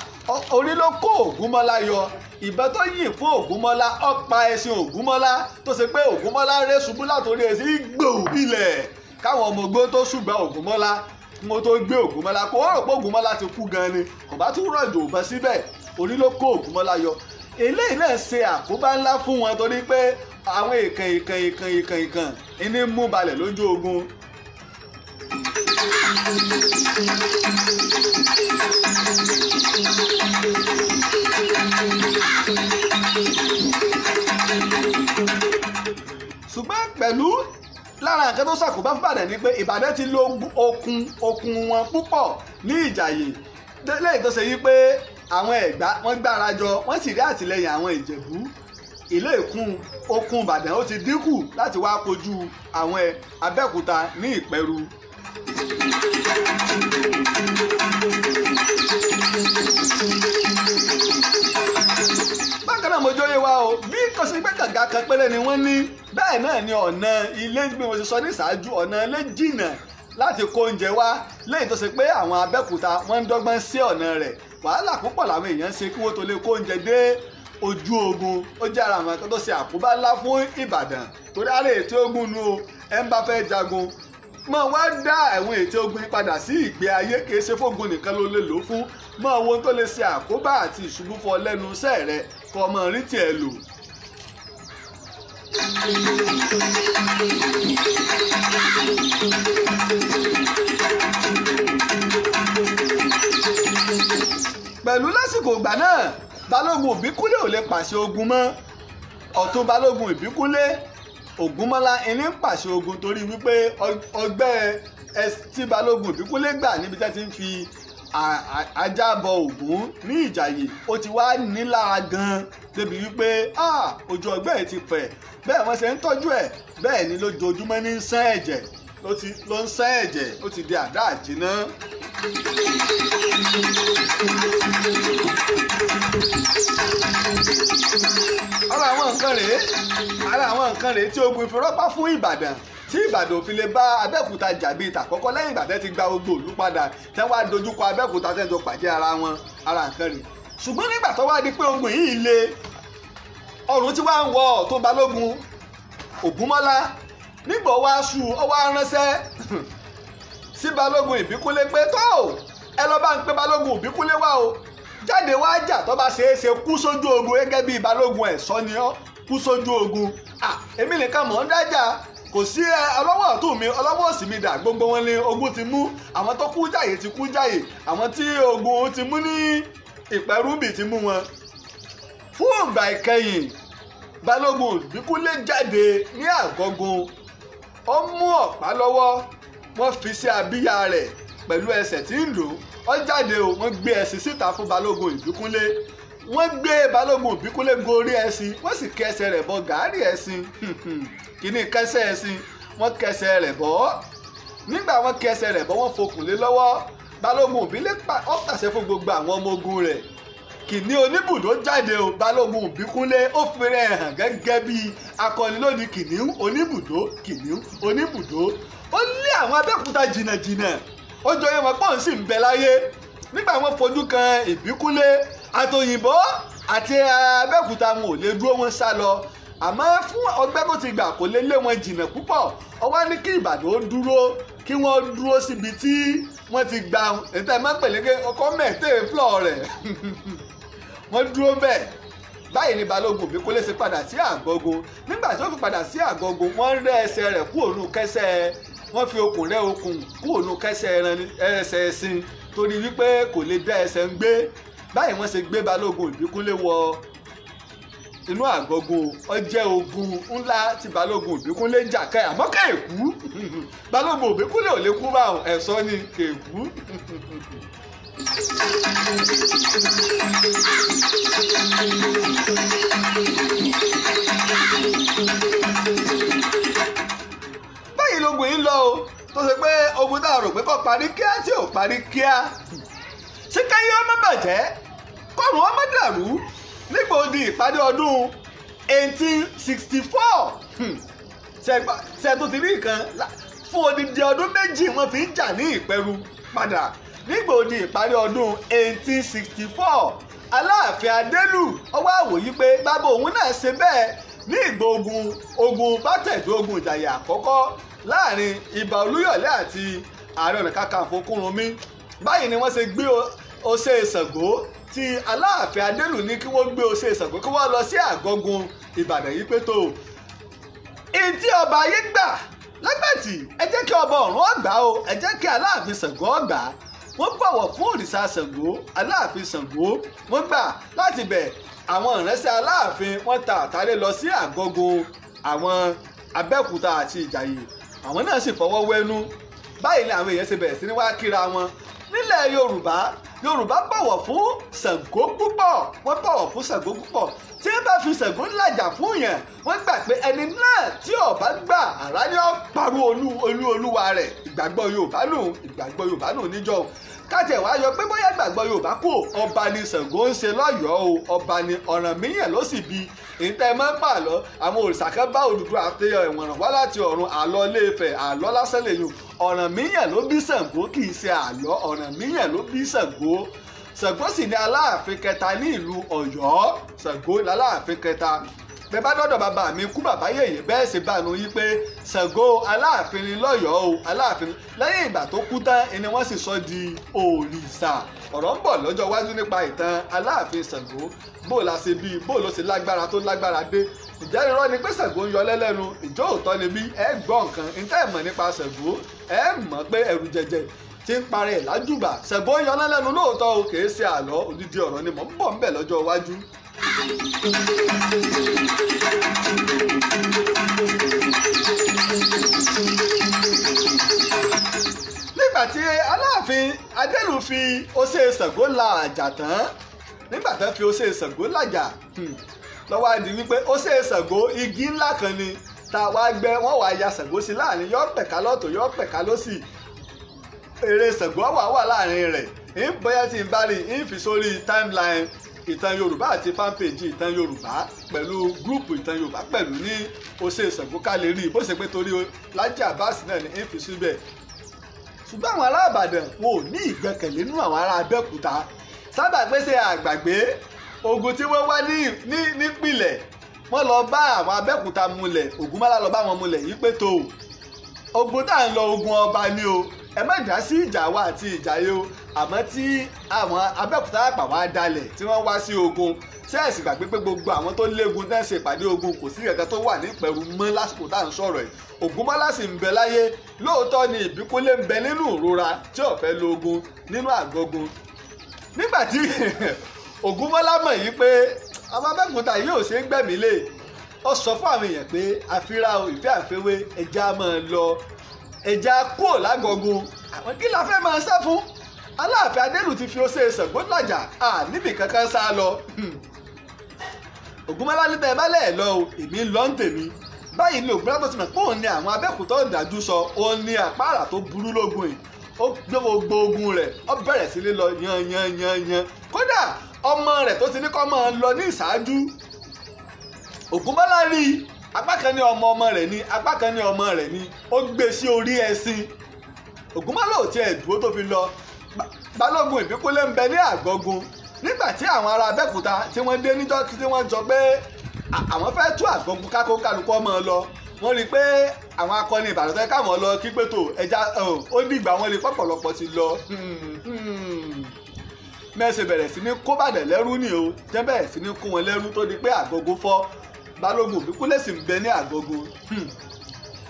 orí ló kó Ògúnmọ́lá yọ. Ìbọn tó yìn fún Ògúnmọ́lá ó pa ẹṣin Ògúnmọ́lá, tó ṣe pé Ògúnmọ́lá ré ṣubú látòrí ẹṣin gbòò ilẹ̀ káwọn ọmọ ogun tó ṣùgbọ́n Ògúnmọ́lá mo tó gbé Ògúnmọ́lá kó wọ́n rò pé Ògúnmọ́lá ti kú gan ni, kò bá tún rọ̀jò òbọn síbẹ̀, orí ló kó Ògúnmọ́lá yọ. Eléyìí náà ṣe àkóbá ńlá fún wọn torí pé àwọn ìkàn ìkàn ìkàn ìkàn ìkàn ní mú balẹ̀ lójú ogun. Ṣùgbọ́n pẹ̀lú lára nǹkan tó ṣàkóbá fún Ìbàdàn ni pé Ìbàdàn ti lo okun wọn púpọ̀ ní Ìjàyè, lẹ́yìn tó ṣe yí pé àwọn Ẹ̀gbá wọ́n gbára jọ, wọ́n sì rí àtìlẹ́yìn àwọn Ìjẹ̀bú. Ilé ìkún okun Ìbàdàn ó ti dínkù láti wá kojú àwọn Abẹ́òkúta ní Ìpẹ́rù. Bákan náà mo jóye wa o, bí kò sí pé kànga kan péré ni wọ́n ní, bẹ́ẹ̀ náà ni ọ̀nà ilé bí mo ṣe sọ ní ìṣáájú, ọ̀nà ilé jìnnà láti kó oúnjẹ wá, lẹ́yìn tó ṣe pé àwọn Abẹ́òkúta wọ́n ń dọ́gbọ́n sí ọ̀nà rẹ̀. Wàhálà púpọ̀ làwọn èèyàn ṣe kí wọ́n tó lè kó oúnjẹ dé ojú ogun. Ó jẹ́ ara àwọn kan tó ṣe àkóbá ńlá fún Ìbàdàn torí àárẹ̀ ètò ogun nu o, ẹ̀ ń bá fẹ́ jagun mọ wá dá àwọn ètò ogun padà sí ìgbé ayé, kìí ṣe fógun nìkan ló lè lò fún, mọ ohun tó lè ṣe àkóbá àti ìṣubú fún ọ lẹ́nu iṣẹ́ rẹ kó mọ rí tiẹ̀ lò. Pẹ̀lú lásìkò ìgbà náà, Balógun Ìbíkúnlé ò lè pàṣẹ ogun mọ́. Ọ̀tún Balógun Ìbíkúnlé Ògúnmọ́lá ẹni ń pàṣẹ ogun torí wípé ọgbẹ́ tí Balógun Ìbíkúnlé gbà níbi tí wọ́n ti ń fi ajá bọ Ògún ní Ìjàyè ó ti wá nílára gan-an débi wípé ojú ọgbẹ́ ẹ̀ ti fẹ̀, bẹ́ẹ̀ wọ́n ṣe ń tọ́jú ẹ̀, bẹ́ẹ̀ ni lójoojúmọ́ ní ń sán ẹ̀jẹ̀, ló ń sán ẹ̀jẹ̀, ó ti di àdá àjìná. Ara àwọn nǹkan rèé tí ogun ìfirọ́pá fún Ìbàdàn, tí Ìbàdàn ò fi lè bá Abẹ́òkúta jà bíi tàkọ́kọ́ lẹ́yìn ìgbà tẹ́ ti gba gbogbo ìlú padà, tẹ́ wá dojúkọ Abẹ́òkúta tẹ́ jọ pàdé ara wọn, ara nǹkan rèé. Ṣùgbọ́n nígbà tó wá di pé ogun yìí le, ọ̀run tí wá ń wọ Ọ̀tún Balógun Ògúnmọ́lá nígbà wá ṣu ọ wá ránṣẹ́ sí Balógun Ìbíkúnlé pé tó ẹ lọ bá ń pé Balógun Ìbíkúnlé wá o, jáde wá jà tó bá ṣeé ṣe kú sójú ogun gẹ́gẹ́ bí Balógun ẹ̀ṣọ́ ni ọ́, kú sójú ogun. Èmi nìkan mọ̀ ń dájà, kò sí ọlọ́wọ́ ọ̀tún mi ọlọ́wọ́ òsì mi dà, gbogbo wọn ni ogun ti mú, àwọn tó kú jàyè ti kú jàyè, àwọn tí ogun ti mú ní Ìpẹ́rùbì ti mú wọn. Fún ìgbà ìkẹyìn, Balógun Ìbíkúnlé jáde ní àgọ́gun, ó mú ọ̀pá lọ́wọ́, wọ́n fi sí abíyá rẹ̀ pẹ̀lú ẹsẹ̀ tí ń lò ó jáde o, wọ́n gbé ẹṣin síta fún Balógun Ìbíkúnlé, wọ́n gbé Balógun Ìbíkúnlé gorí ẹṣin, wọ́n sì kẹsẹ̀ rẹ̀ bọ gàárì ẹṣin, kìíní kẹsẹ̀ ẹṣin, wọ́n kẹsẹ̀ rẹ̀ bọ́. Nígbà wọ́n kẹsẹ̀ rẹ̀ bọ́, wọ́n fokùn lé lọ́wọ́. Balógun Ìbíkúnlé ó pàṣẹ fún gbogbo àwọn ọmọ ogun rẹ̀, kìíní oníbùdó jáde o. Balógun Ìbíkúnlé ó fi rẹ̀ hàn gẹ́gẹ́ bí akọni lónìí, kìíní oníbùdó, kìíní oníbùdó. Ó lé àwọn Abẹ́òkúta jìnnàjìnnà, ó jọ yẹn wọn pọ́n sì ń bẹ láyé. Nígbà wọn fojú kan Ìbíkúnlé àtòyìnbó àti Abẹ́òkúta, wọn ò lè dúró, wọn sá lọ. Àmọ́ fún ọgbẹ́ tó ti gbà kò lè lé wọn jìnnà púpọ̀. Ó wá ní kí Ìbàdàn ó dúró, kí wọ́n dúró síbi tí wọ́n ti gba ètò ẹ̀ máa ń pèlè ọkọ mẹ́tẹ́ flọ̀ rẹ̀, wọ́n dúró bẹ́ẹ̀. Báyìí ni Balógun Ìbíkúnlé ṣe padà sí àgọ́gun. Nígbà tí ó fi padà sí àgọ́gun, wọ́n rẹ́ ẹsẹ̀ rẹ̀ kúrò nù kẹsẹ̀, wọ́n fi okùn rẹ́ okùn kúrò nù kẹsẹ̀ ẹsẹ̀ ẹṣin torí wípé kò lè dá ẹsẹ̀ ń gbé. Báyìí wọ́n ṣe gbé Balógun Ìbíkúnlé wọ inú àgọ́gun. Ó jẹ́ ogun ńlá tí Balógun Ìbíkúnlé jà kẹ́, àmọ́ kẹ́ẹ̀kú. Balógun Ìbíkúnlé ò lè kú báwọn, ẹ̀sọ́ ni kẹ́ẹ̀kú. Báyìí lógun yìí ń lọ o, tó ṣe pé ogun tá a rò pé kó parí kíá tí ò parí kíá. Ṣé káyé ọmọ bàjẹ́, kọ́run ọmọ dàrú? Nígbà ó di ìparí ọdún 1864, ṣe tó ti rí nǹkan fún odidi ọdún méjì wọ́n fi ń jà ní Ìpẹ́rù padà. Nígbà ó di ìparí ọdún 1864, Aláàfin Adélù ọwọ́ àwòyí pé bàbá òun náà ṣe bẹ́ẹ̀ ní ìgbà ogun bátẹ̀dó, ogun Ìjàyè àkọ́kọ́ láàrin Ìbà Olúyọ̀lé àti Ààrẹ Ọ̀nà Kakanfò Kúrúnmí. Báyìí ni wọ́n ṣe gbé Ọ̀ṣẹ́ Ṣàngó tí Aláàfin Adélù ní kí wọ́n gbé Ọ̀ṣẹ́ Ṣàngó kí wọ́n lọ sí àgọ́gun Ìbàdàn yìí pé tó ìtí ọba ayé gbà lágbàtì, ẹ jẹ́ kí ọba ọ̀run ọgbà o, ẹ jẹ́ kí Aláàfin Ṣàngó ọgbà. Wọ́n bọ̀wọ̀ fún òrìṣà Ṣàngó, Aláàfin Ṣàngó wọ́n gbà láti bẹ̀. Àwọn ìránṣẹ́ Aláàfin wọ́n ta àtàlẹ́ lọ sí àgọ́gun àwọn Abẹ́òkúta àti Ìjàyè, àwọn náà sì fọwọ́ wẹ́nu. Báyìí ni àwọn èèyàn ṣe bẹ̀rẹ̀ sí ní wá kíra wọn nílẹ̀ Yorùbá. Yorùbá bọ̀wọ̀ fún Ṣàngó púpọ̀, wọ́n bọ̀wọ̀ fún Ṣàngó púpọ̀. Tí wọ́n bá fi Ṣàngó làjà fún yẹn, wọ́n gbà pé ẹni náà tí ó bá gbà àrá ni ó parú olúwa rẹ̀. Ìgbàgbọ́ Yorùbá nù, ìgbàgbọ́ Yorùbá nù níjọ́ káàtì ẹ̀ wá yọ pé bóyá ìgbàgbọ́ Yorùbá kù. Ọba ni Ṣàngó ń ṣe lọ́yọ̀ọ́ o, ọba ni Ọ̀rànmíyàn ló sì bí. Ìtẹ́ máa ń bà lọ àwọn òrìṣà kan bá Odùduwà àti ẹ̀wọ̀n wá láti ọ̀run, àlọ́ Ilé-Ifẹ̀ àlọ́ lásán lèyùn. Ọ̀rànmíyàn ló bí Ṣàngó, kì í ṣe àlọ́. Ọ̀rànmíyàn ló bí Ṣàngó. Ṣàngó sì ni Aláàfin kẹta ní ìlú Ọ̀yọ́. Ṣàngó l'Aláàfin kẹta. Bẹ́ẹ̀ bá dọ́dọ̀ bàbá mi kú bàbá yèyé bẹ́ẹ̀ sì bá nu yí pé Ṣàngó Aláàfin ni lọ́yọ̀ọ́ o, Aláàfin. Lẹ́yìn ìgbà tó kú tán ni wọ́n sì sọ di òrìṣà. Ọ̀rọ̀ ń bọ̀ lọ́jọ́ iwájú nípa ìtàn Aláàfin Ṣàngó, bó la ṣe bí, bó ló ṣe lágbára tó lágbára dé. Ìjẹ́ irọ́ ni pé Ṣàngó ń yọ lẹ́lẹ́nu? Ìjọ òótọ́ ni bí? Ẹ gbọ́ nǹkan ntẹ́ ẹ̀ mọ̀ nípa Ṣàngó, ẹ mọ̀ pé ẹ̀rù jẹjẹ tí ń parẹ́ ẹ̀ lájùbà. Ṣàngó ń yọ lẹ́lẹ́nu lóòótọ́ o, kì í ṣe àlọ́, odidi ọ̀rọ̀ ni mò ń bọ̀ ń bẹ̀ lọ́jọ́ iwájú. Nígbà tí Aláàfin Adélù fi Ọ̀ṣẹ́ Ṣàngó la àjà tán, nígbà tán fi Ọ̀ṣẹ́ Ṣàngó làjà lọ́wọ́ á di wípé Ọ̀ṣẹ́ Ṣàngó igi ńlá kan ni tá a wá gbẹ́, wọ́n wá ya Ṣàngó sí láàrin, yọ́ pẹ̀ká lọ́tọ̀ yọ́ pẹ̀ká lọ́sì, èrè Ṣàngó wà láàrin rẹ̀. Ń bóyá tí ń bá rí ń fi sórí timeline Ìtàn Yorùbá àti fanpage Ìtàn Yorùbá pẹ̀lú gúrùpù Ìtàn Yorùbá pẹ̀lú ní Ọ̀ṣẹ́ Ṣàngó ká lè rí bó ṣe pé torí Lájí Àbáàsì náà ni ń fi síbẹ̀. Ṣùgbọ́n àwọn ará Ìbàdàn wọn ò ní ìgbẹ́kẹ̀lé nínú àwọn ará Abẹ́òkúta. Sábà gbèsè àgbàgbé ogun tí wọ́n wá nípìnlẹ̀, wọ́n lọ bá àwọn Abẹ́òkúta múlẹ̀, Ògúnmọ́lá lọ bá wọn múlẹ̀ yí pé tó ogun tá à ń lọ ogun ọba ni o, ẹ má dá sí ìjà wa àti ìjà yìí o. Àmọ́ tí àwọn Abẹ́òkúta àpà wá dalẹ̀ tí wọ́n wá sí ogun, sẹ́ẹ̀sì gbàgbé pé gbogbo àwọn tó légun tẹ́ ń ṣe ìpàdé ogun kò sí kankan tó wà ní ìpẹ̀rù mọ́ lásìkò tá à ń sọ̀rọ̀ yìí. Ògúnmọ́lá sì ń bẹ láyé lóòótọ́ ni Ìbíkúnlé ń bẹ nínú ìrora tí ò fẹ́ lo ogun nínú àgọ́gun. Nígbà tí Ògúnmọ́lá mọ̀ yìí pé àwọn Abẹ́òkúta yìí ò ṣe é gbẹ̀mí lé, ó sọ fún àwọn èèyàn pé àfírà ìfẹ́ àfẹ́wé ẹja máa lọ, ẹja kúrò lágọ̀gùn, àwọn kí la fẹ́ máa sá fún? Aláàfin Adélù ti fi Ọ̀ṣẹ́ Ṣàngó làjà, à níbì kankan sá lọ. Ògúnmọ́lá ní tẹ́ ẹ bá lẹ̀ lọ o, èmi ń lọ ń tèmi. Báyìí ni Ògúnmọ́lá tó ti mọ̀ pé òun ni àwọn Abẹ́òkúta ọ̀dájú sọ, òun ni àpáàrà tó burú lógun yìí. Ó gbé gbogbo ogun rẹ̀, ó bẹ̀rẹ̀ sí ní lọ yan yan yan yan. Kódà ọmọ rẹ̀ tó ti ní kó máa lọ ní ìṣáájú, Ògúnmọ́lá rí apá kan ní ọmọ ọmọ rẹ̀ ní apá kan ní ọmọ rẹ̀ ní, ó gbé sí orí ẹṣin. Ògúnmọ́lá ò tiẹ̀ dúró tó fi lọ. Balógun Ìbíkúnlé ń bẹ ní àgọ́gun. Nígbà tí àwọn ará Abẹ́òkúta tí wọ́n dé níjọ́ tí wọ́n jọ pé àwọn fẹ́ tú àgọ́gun kákó kálukú ọmọ lọ, wọ́n rí i pé àwọn akọni Ìbàdàn tẹ́ káwọn lọ kí pé tó ẹja ó dìgbà wọ́n rí i pọ̀pọ̀lọpọ̀ ti lọ. Mẹ́sẹ̀ bẹ̀rẹ̀ sí ní kó Ìbàdàn lẹ́rú ni o, jẹ́ bẹ̀rẹ̀ sí ní kó wọn lẹ́rú tó di pé àgọ́gun fọ́. Balógun Ìbíkúnlé sì ń bẹ ní àgọ́gun.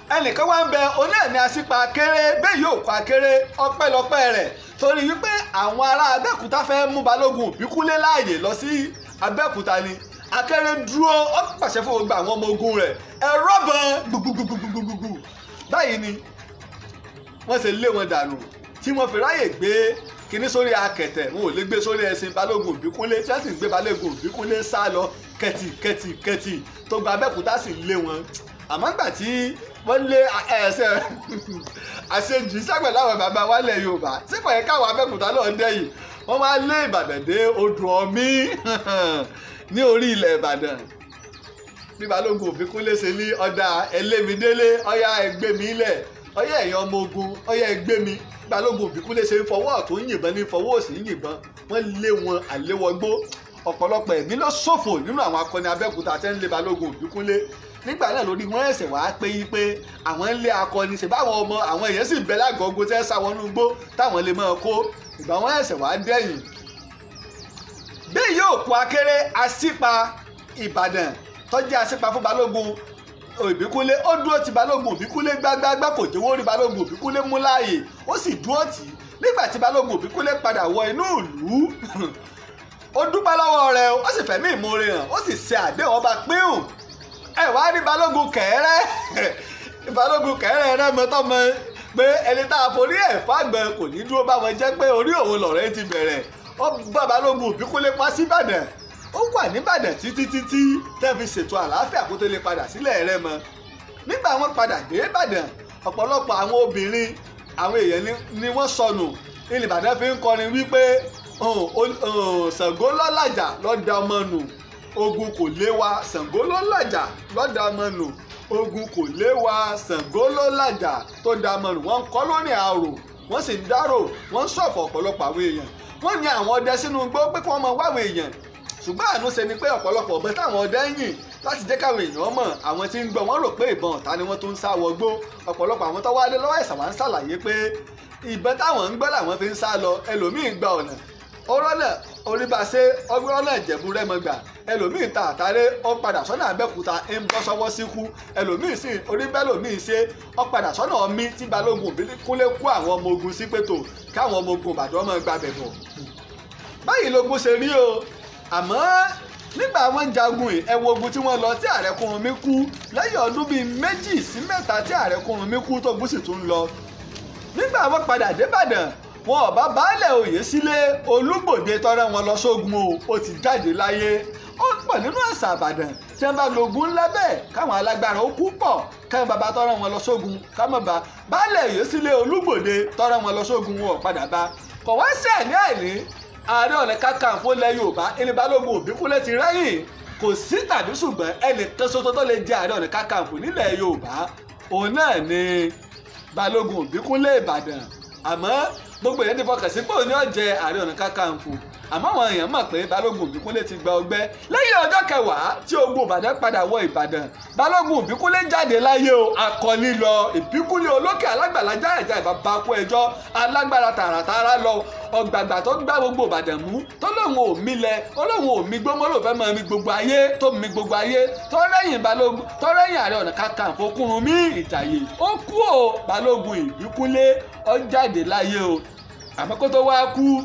Ẹnìkan wá ń bẹ onáà ní Asípa Akéré, bẹ́ẹ̀ yóò kọ Akéré ọpẹ́lọpẹ́ rẹ̀ torí wípé àwọn ará Abẹ́òkúta fẹ́ mú Balógun Ìbíkúnlé láàyè lọ sí Abẹ́òkúta ni. Akéré dúró, ó pàṣẹ fún gbogbo àwọn ọmọ ogun rẹ̀, ẹ rọ́bọ̀n gbùgbùgbùgbùgbùgbù. Báyìí ni wọ́n ṣe lé wọn dànù tí wọ́n fi ráyè gbé kíní sórí akẹ̀tẹ̀, wọn ò lè gbé sórí ẹṣin Balógun Ìbíkúnlé, tí wọ́n sì ń gbé Balógun Ìbíkúnlé sá lọ kẹ̀tì kẹ̀tì kẹ̀tì tó gba Abẹ́òkúta sì lé wọn. Àmọ́ nígbà tí wọ́n lé ẹsẹ̀ àṣejù sẹ́gbẹ̀ láwọn bàbá wa lẹ̀ Yorùbá tí kò yẹ káwọn Abẹ́òkúta náà dẹ́yìn, wọ́n wá lé Ìbàdàn dé odò Ọ̀mí ní orí ilẹ̀ Ìbàdàn. Bí Balógun Ìbíkúnlé ṣe ní ọ̀dà ẹlẹ́mìdélé, ọ̀yà ẹgbẹ́ mi lẹ̀, ọ̀yà ẹ̀yàn ọmọ ogun, ọ̀yà ẹgbẹ́ mi. Balógun Ìbíkúnlé ṣe ń fọwọ́ ọ̀tún yìnbọn ní fọwọ́ òsì yìnbọn, wọ́n lé wọn àléwọgbó. Ọ̀pọ̀lọpọ̀ ẹ̀mí ló ṣòfò nínú àwọn akọni Abẹ́òkúta tẹ́ ń lé Balógun Ìbíkúnlé. Nígbà náà lórí wọn ẹ̀sẹ̀ wá pé yí pé àwọn ń lé akọni ṣe báwọn ọmọ àwọn èèyàn sì ń bẹ lágọ̀ọ́gbó tẹ́ sá wọnú igbó táwọn lè máa kó. Ìgbà wọn ẹ̀sẹ̀ wá dẹ́yìn. Bí yóò kú Akéré Asípa Ìbàdàn tó jẹ́ Asípa fún Balógun Ìbíkúnlé, ó dúró ti Balógun Ìbíkúnlé gbágbágbá, kò jẹ́wọ́ rí Balógun Ìbíkúnlé mú láàyè, ó sì dúró tì í. Nígbà tí Balógun Ìbíkúnlé padà wọ inú ìlú, ó dúpẹ́ lọ́wọ́ rẹ̀, ó sì fẹ̀mí ìmoore hàn, ó sì ṣe àdéhùn ọba píhùn. Ẹ wá rí Balógun Kẹ̀rẹ́, Balógun Kẹ̀rẹ́ rẹ mọ́tọ́mọ pé ẹni tá a forí ẹ̀ fàgbọ́n kò ní dúró bá wọn jẹ́ pé orí òun lọ̀rẹ́ ti bẹ̀rẹ̀. Ó bá Balógun Ìbíkúnlé pa síbàdàn, ó wà níbàdàn títí títí tẹ́ fi ṣètò àlàáfíà kó tó lè padà sílẹ̀ Rẹ́mọ. Nígbà wọn padà dé Ìbàdàn, ọ̀pọ̀lọpọ̀ àwọn obìnrin àwọn èèyàn ni wọ́n sọnù. Ilẹ̀ Ìbàdàn fi ń kọrin wípé Ṣàngó ló làjà ló da ọmọ nù, ogun kò lé wa. Ṣàngó ló làjà ló da ọmọ nù, ogun kò lé wa. Ṣàngó ló làjà tó da ọmọ nù. Wọ́n ń kọ́ lórí àrò, wọ́n sì ń dárò, wọ́n ń ṣọ̀fọ̀ ọ̀pọ̀lọpọ̀ àwọn èèyàn. Wọ́n yan àwọn ọdẹ sínú igbó pé kí wọ́n máa wá àwọn èèyàn, ṣùgbọ́n àánú ṣe ni pé ọ̀pọ̀lọpọ̀ ọ̀bẹ táwọn ọdẹ ń yìn láti jẹ́ káwọn èèyàn mọ̀, àwọn tí ń gbọ́ wọ́n rò pé ìbọn ọ̀tá ni wọ́n tó ń sá wọgbó. Ọ̀pọ̀lọpọ̀ àwọn tó wálé lọ́wọ́ ẹ̀sà wá ń ṣàlàyé pé ìbọn táwọn ń gbọ́ làwọn fi ń sá lọ. Ẹlòmíín gba ọ̀nà ọ̀rọ̀nà oríbaṣe ọ̀rọ̀nà Ìjẹ̀bú Rẹ́mọ gbà, ẹlòmíín ta àtàrẹ ó padà sọ́nà Abẹ́òkúta ń bọ́ sọ́wọ́ síkú, ẹlòmíín sì oríbẹ́lòmíín ṣe ó padà sọ́nà Ọmí tí Balógun Ìbíkúnlé kó àwọn ọmọ ogun sí pẹ̀tò káwọn ọmọ ogun Ìbàdàn ọmọ gbàbẹ̀ bọ̀. Báyìí lógun ṣe rí o. Àmọ́ nígbà wọn jagun ẹ wo ogun tí wọ́n lọ tí Ààrẹ Kúrúnmí kú lẹ́yìn ọdún bíi 2 sí 3 tí Ààrẹ Kúrúnmí kú tógun sì tún lọ. Nígbà wọn padà débàdàn, wọn ò bá baálẹ̀ oyè sílé Olúgbòde tọrẹ wọn lọ sógun o, ó ti jáde láyé. Ó pọ̀ nínú àṣà Ìbàdàn tí wọ́n bá lògùn ńlá bẹ́ẹ̀ káwọn alágbára ó kú pọ̀, káwọn bàbá tọrẹ wọn lọ sógun káwọn bá baálẹ̀ oyè sílé Olúgbòde tọrẹ wọn lọ sógun wọn ò padà bá. Kò wá sí àní àìní Ààrẹ Ọ̀nà Kakanfò lẹ̀ Yorùbá ẹni Balógun Ìbíkúnlé ti rẹ́yìn. Kò sí tàbí ṣùgbọ́n ẹnìkan ṣoṣo tó lè jẹ Ààrẹ Ọ̀nà Kakanfò nílẹ̀ Yorùbá òun náà ni Balógun Ìbíkúnlé Ìbàdàn. Àmọ́ gbogbo èèyàn ti fọkàn sí pé òun ni ó jẹ Ààrẹ Ọ̀nà Kakanfò, àmọ́ àwọn èèyàn mọ̀ pé Balógun Ìbíkúnlé ti gba ọgbẹ́. Lẹ́yìn ọjọ́ kẹwàá tí ogun Ìbàdàn padà wọ Ìbàdàn, Balógun Ìbíkúnlé jáde láyé o. Akọni lọ Ìbíkúnlé olókè alágbàlá jáàjà ìbàbá kú ẹjọ́ alágbára tààràtààrà lọ, ọ̀gbàgbà tó gbá gbogbo Ìbàdàn mú, tó lóun ò milẹ̀, ó lóun ò mi gbómọ́, lóun fẹ́ máa mi gbogbo ayé, tó mi gbogbo ayé, tó rẹ́yìn Balógun, tó rẹ́yìn Ààrẹ Ọ̀nà Kakanfò Kúrúnmí Ìjàyè, ó kú o. Balógun Ìbíkúnlé ó jáde láyé o. Àmọ́ kó tó wá kú,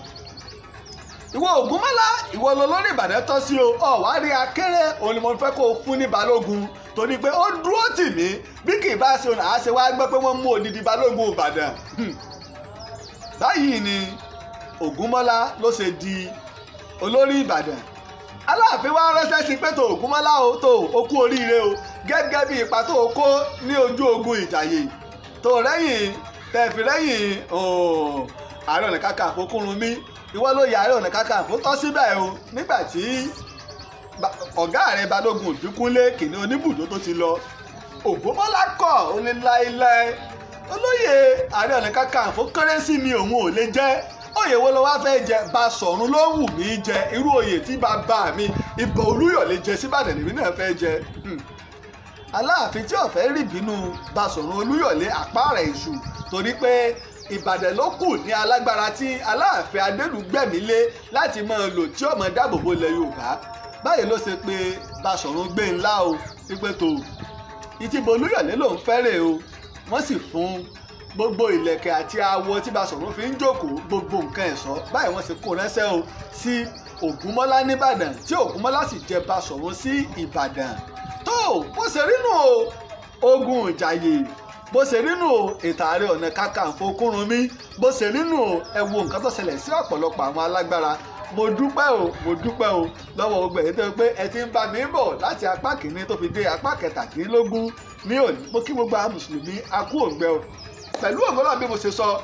ìwọ Ògúnmọ́lá, ìwọ lọ lórí Ìbàdàn tọ́ sí o, ọ wá rí Akéré òun ni mo fẹ́ kó o fún ní Balógun, torí pé ó dúró tì mí. Bí kì í bá ṣe òun àá ṣe wá gbọ́ pé wọ́n mú odidi Balógun Ìbàdàn. Báyìí ni Ògúnmọ́lá ló ṣe di olórí Ìbàdàn. Aláàfin wá ránṣẹ́ sí pé tó Ògúnmọ́lá o, tó o kú oríire o, gẹ́gẹ́ bí ipa tó o kó ní ojú ogun Ìjàyè tó rẹ́yìn tẹ̀fì rẹ́yìn Ààrẹ Ọ̀nà Kakanfò Kúrúnmí, ìwọ ló yẹ Ààrẹ Ọ̀nà Kakanfò tọ́ síbẹ̀ o. Nígbà tí ọ̀gá rẹ̀ Balógun Ìbíkúnlé kìnìún oníbùdó tó ti lọ, Ògúnmọ́lá kọ̀ ó ní láéláé, olóyè Ààrẹ Ọ̀nà Kakanfò kéré sí mi, òun ò lè jẹ́. Oyè wo ló wá fẹ́ jẹ? Basọ̀run ló wù mí jẹ, irú oyè tí bàbá mi Ìbà Olúyọ̀lé jẹ síbàdàn lèmi náà fẹ́ jẹ. Aláàfin tí ó fẹ́ rí bínú Basọ̀run Olúyọ̀lé àpáàrà èṣù, torí pé Ìbàdàn ló kù ní alágbára tí Aláàfin Adélùgbẹ̀mí lé láti máa lò tí ó máa dáàbòbò ilẹ̀ Yorùbá. Báyìí ló ṣe pé Basọ̀run gbé ńlá o, wípé tó ìtìbò Olúyọ̀lé lòún fẹ́rẹ̀ o. Wọ́n sì fún gbogbo ìlẹ̀kẹ̀ àti awọ tí Basọ̀run fi ń jókòó, gbogbo nǹkan ẹ̀ṣọ́, báyìí wọ́n sì kó ránṣẹ́ o sí Ògúnmọ́lá nìbàdàn, tí Ògúnmọ́lá sì jẹ Basọ̀run sí Ìbàdàn. Tó bó ṣe rínú o ogun Ìjàyè, bó ṣe rínú o ètò Ààrẹ Ọ̀nà Kakanfò Kúrúnmí, bó ṣe rínú o ẹ wo nǹkan tó ṣẹlẹ̀ sí ọ̀pọ̀lọpọ̀ àwọn alágbára. Mo dúpẹ́ o, mo dúpẹ́ o lọ́wọ́ gbogbo èyí tó pé ẹ ti ń bá mi bọ̀ láti apá kìíní tó fi dé apá kẹtàdínlógún ní òní. Mo kí gbogbo àwọn mùsùlùmí a kú òǹgbẹ o. Pẹ̀lú ògbólọ́ bí mo ṣe sọ,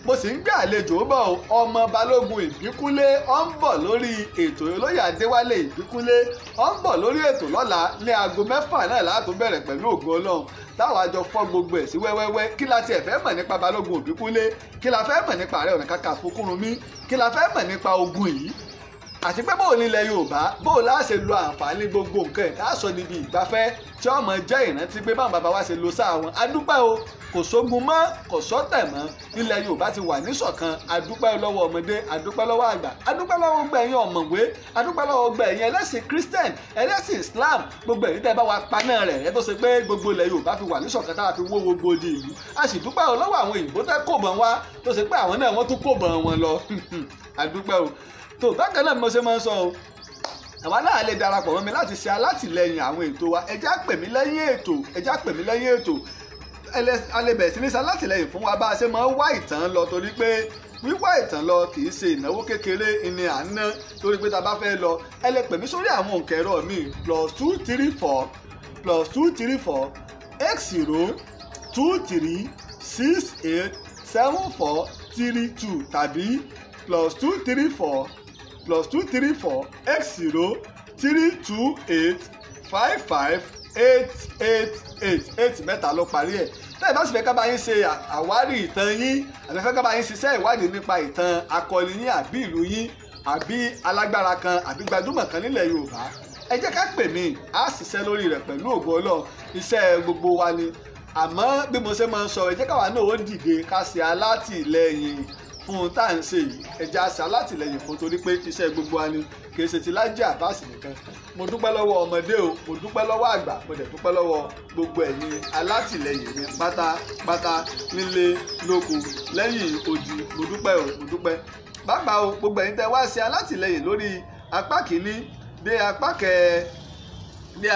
mo sì ń gbé àlejò bọ̀ o. Ọmọ Balógun Ìbíkúnlé ó ń bọ̀ lórí ètò, olóyè Adéwálé Ìbíkúnlé ó ń bọ̀ lórí ètò lọ́la ní aago 6 náà látó bẹ̀rẹ̀ pẹ̀lú ògo Ọlọ́run, táwọn àjọ fọ́ gbogbo ẹ̀ sí wẹ́wẹ́wẹ́. Kí la tiẹ̀ fẹ́ mọ̀ nípa Balógun Ìbíkúnlé? Kí la fẹ́ mọ̀ nípa Ààrẹ Ọ̀nà Kakanfò Kúrúnmí? Kí la fẹ́ mọ̀ nípa ogun yìí? Àti pé bóò ní ilẹ̀ Yorùbá bóò la ṣe lo àǹfààní gbogbo nǹkan ẹ̀ tá a sọ níbi ìgbafẹ́ tí ọmọ jẹ́ ìrántí pé báwọn bàbá wa ṣe lo sáà wọn. Adúpẹ́ o, kò sógun mọ́, kò sọ́tẹ̀ mọ́, ilẹ̀ Yorùbá ti wà níṣọ̀kan. Adúpẹ́ lọ́wọ́ ọmọdé, adúpẹ́ lọ́wọ́ àgbà, adúpẹ́ lọ́wọ́ gbogbo ẹ̀yin ọ̀mọ̀wé, adúpẹ́ lọ́wọ́ gbogbo ẹ̀yin ẹlẹ́sìn Christian, ẹlẹ́sìn Islam, gbogbo ẹ̀yin tẹ́ bá wa paná rẹ̀ ẹ tó ṣe pé gbogbo ilẹ̀ Yorùbá fi wà níṣọ̀kan tá a fi wó gbogbo di ìlú. A sì dúpẹ́ o lọ́wọ́ àwọn òyìnbó tẹ́ kò bọ̀n wá tó ṣe pé àwọn náà wọ́n tún kò bọ̀n wọn lọ. Adúpẹ́ o. Tó bákan náà mo ṣe máa ń sọ o, àwa náà lè darapọ̀ mọ́ mi láti ṣe alátìlẹyìn àwọn ètò wa. Ẹ jẹ́ á pè mí lẹ́yìn ètò, ẹ jẹ́ á pè mí lẹ́yìn ètò. A lè bẹ̀rẹ̀ sí ní ṣe alátìlẹyìn fún wa bá a ṣe máa ń wá ìtàn lọ, torí pé wíwá ìtàn lọ kì í ṣe ìnáwó kékeré ni à ń ná, torí pé tá a bá fẹ́ lọ. Ẹ lè pè mí sórí àwọn òǹkà ẹ̀rọ mi +234 +234 X0 23 68 74 32 tàbí +234 +234 X0 328 55 888 8 mẹ́ta ló parí ẹ̀. Tẹ́ ẹ bá sì fẹ́ ká bá yín ṣe àwárí ìtàn yín, àbí fẹ́ ká bá yín ṣiṣẹ́ ìwádìí nípa ìtàn akọni yín àbí ìlú yín àbí alágbára kan àbí gbajúmọ̀ kan nílẹ̀ Yorùbá, ẹ jẹ́ ká pè mí, á ṣiṣẹ́ lórí rẹ̀ pẹ̀lú ògo Ọlọ́run. Iṣẹ́ gbogbo wa ni. Àmọ́ bí mo ṣe máa ń sọ, ẹ jẹ́ káwa náà ó dìde ká ṣe alátìlẹyìn fún tá à ń ṣe yìí. Ẹ jẹ́ á ṣe alátìlẹyìn fún, torí pé iṣẹ́ gbogbo wa ni, kì í ṣe ti Lájí Àbáàsì nìkan. Mo dúpẹ́ lọ́wọ́ ọmọdé o, mo dúpẹ́ lọ́wọ́ àgbà, mo dẹ̀ dúpẹ́ lọ́wọ́ gbogbo ẹ̀yin alátìlẹyìn mi pátápátá nílé lóko lẹ́yìn odi. Mo dúpẹ́ o, mo dúpẹ́. Bàbá o, gbogbo ẹ̀yin tẹ́ wá ṣe alátìlẹyìn lórí apá kìíní dé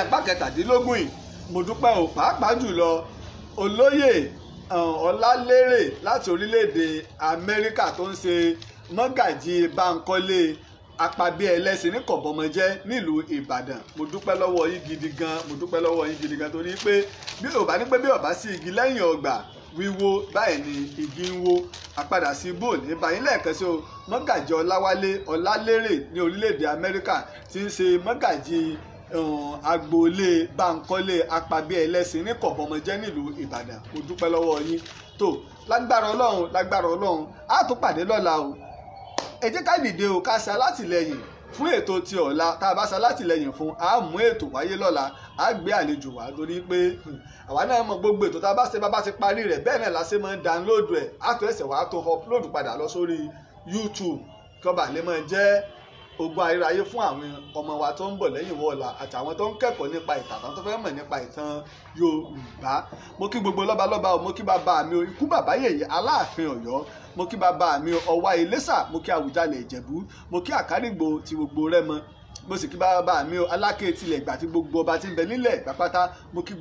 apá kẹtàdínlógún yìí, mo dúpẹ́ o. Pàápàá jùlọ olóyè Ọlálérè láti orílẹ̀-èdè Amẹ́ríkà tó ń ṣe mọ́gàjì Bánkọ́lé Apàbí ẹlẹ́sìn ní Kọ̀bọ́mọjẹ́ nílùú Ìbàdàn. Mo dúpẹ́ lọ́wọ́ yín gidi gan, mo dúpẹ́ lọ́wọ́ yín gidi gan, torí pé bí Yorùbá ní pé bí ọ̀bá sí igi lẹ́yìn ọgbà wíwó báyìí ni igi ń wó. Àpadà sí ibò ní báyìí lẹ́ẹ̀kan sí o. Mọ́gàjì Ọláwálé Ọlálérè ní orílẹ̀-èdè Amẹ́ríkà tí ń ṣe mọ́gàjì agboolé Bánkọ́lé Apàbí ẹlẹ́sìn ní Kọ̀bọ́mọjẹ́ nílùú Ìbàdàn. Mo dúpẹ́ lọ́wọ́ yín. Tó lágbára Ọlọ́run, lágbára Ọlọ́run, á tún pàdé lọ́la o. Ẹ jẹ́ ká dìde o, ká ṣe alátìlẹyìn fún ètò ti ọ̀la. Tá a bá ṣe alátìlẹyìn fún, a mú ètò wáyé lọ́la, a gbé àlejò wá, torí pé àwa náà mọ gbogbo ètò tá a bá ṣe, bá bá ti parí rẹ̀ bẹ́ẹ̀ náà la ṣe máa ń download ẹ̀, á tó ẹsẹ̀ wá tó upload padà lọ sórí YouTube kọ́ba lè máa jẹ́ ogun ayérayé fún àwọn ọmọ wa tó ń bọ̀ lẹ́yìn wọ́ọ̀la àtàwọn tó ń kẹ́kọ̀ọ́ nípa ìtàn, àwọn tó fẹ́ mọ̀ nípa ìtàn Yorùbá. Mo kí gbogbo lọ́balọ́ba o, mo kí bàbá mi o, ikú bàbá yèyé Aláàfin Ọ̀yọ́, mo kí bàbá mi o, Ọwá Iléṣà, mo kí Àwùjalẹ̀ Ìjẹ̀bú, mo kí Àkárìgbò ti gbogbo Rẹ́mọ, mo sì kí bàbá mi o, Aláké tilẹ̀ Ìgbà àti gbogbo ọba tí ń bẹ nílẹ̀ Ẹ̀gbá pátá, mo kí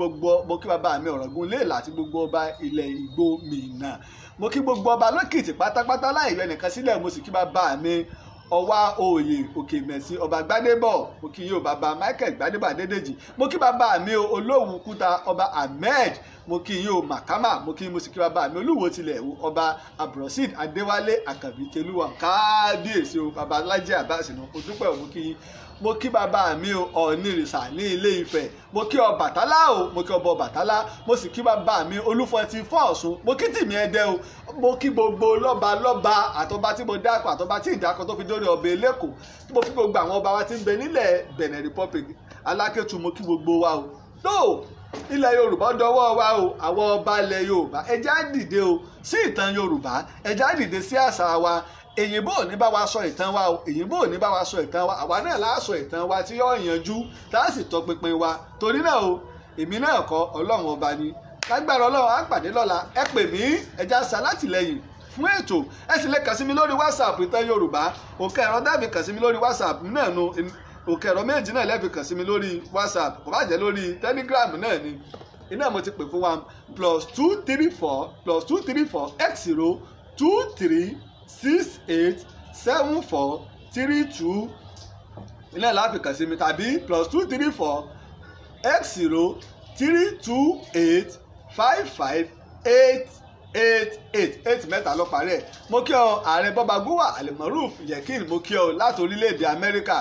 bàbá mi Ọ̀ràngún Iléèlà àti gbogbo ọba ilẹ̀ Ìgbómìnà, mo kí gbogbo ọba lókìtì pátápátá láì yọ ẹnìkan sílẹ̀, mo sì kí bàbá mi Ọwá Oyè Òkè Mẹ̀sí ọba Gbádébọ̀, mo kí yóò bàbá Michael Gbádébọ̀ Adédèjì, mo kí bàbá mi Olówu Kúta ọba Ahmed, mo kí yóò Màkàmà, mo kí mo sì kí bàbá mi Olúwo tilẹ̀ ọba Abdulrasheed Adéwálé Àkànbí Tẹlúwà, kábíyèsí o bàbá Lájí Àbáàsì nù, mo dúpẹ́ o, mo kí yín. Mo kí bàbá mi o Ọ̀nìrìṣà ní Ilé Ifẹ̀, mo kí Ọbàtálá o, mo kí ọba Ọbàtálá, mo sì kí bàbá mi Olúfọ̀n ti fọ́ Ọ̀ṣun, mo kí Tìmí Ẹdẹ o, mo kí gbogbo lọ́ba lọ́ba àtọba tí mo dákọ̀ àtọba tí ìdákọ̀ tó fi dórí ọbẹ̀ Eléko, mo kí gbogbo àwọn ọba wa tí ń bẹ nílẹ̀ Benin Republic Alákétu, mo kí gbogbo wa o. Tó ilẹ̀ Yorùbá dọwọ́ wa o, àwọn ọba ilẹ̀ Yorùbá, ẹ jẹ́ á dìde o sí ìtàn Yorùbá, ẹ jẹ́ á dìde sí àṣà wa. Èyìnbó ò ní bá wa sọ ìtàn wa o, èyìnbó ò ní bá wa sọ ìtàn wa, àwa náà la sọ ìtàn wa tí yóò yanjú tá a sì tọpinpin wa. Torí náà o, èmi náà kọ́, Ọlọ́run ọba ni. Lágbára Ọlọ́run á pàdé lọ́la. Ẹ pè mí, ẹ já sa látìlẹ́yìn fún ètò. Ẹ sì lè kàn sí mi lórí WhatsApp ìtàn Yorùbá. Òkè ẹ̀rọ dábì kàn sí mi lórí WhatsApp náà nu, òkè ẹ̀rọ méjì náà lẹ́bi kàn sí mi lórí WhatsApp, kò bá jẹ́ lórí Telegram náà ni. Iná mo ti pè fún wa +234 +234 X0 23 68 74 32, iná láfi kàn sí mi, tàbí +234 X0 328 55 888 8 mẹ́ta ló parí ẹ̀. Mo kí ọ ààrẹ Bọ́ba Gúwà Alimoruf Yekin, mo kí ọ láti orílẹ̀-èdè Amẹ́ríkà,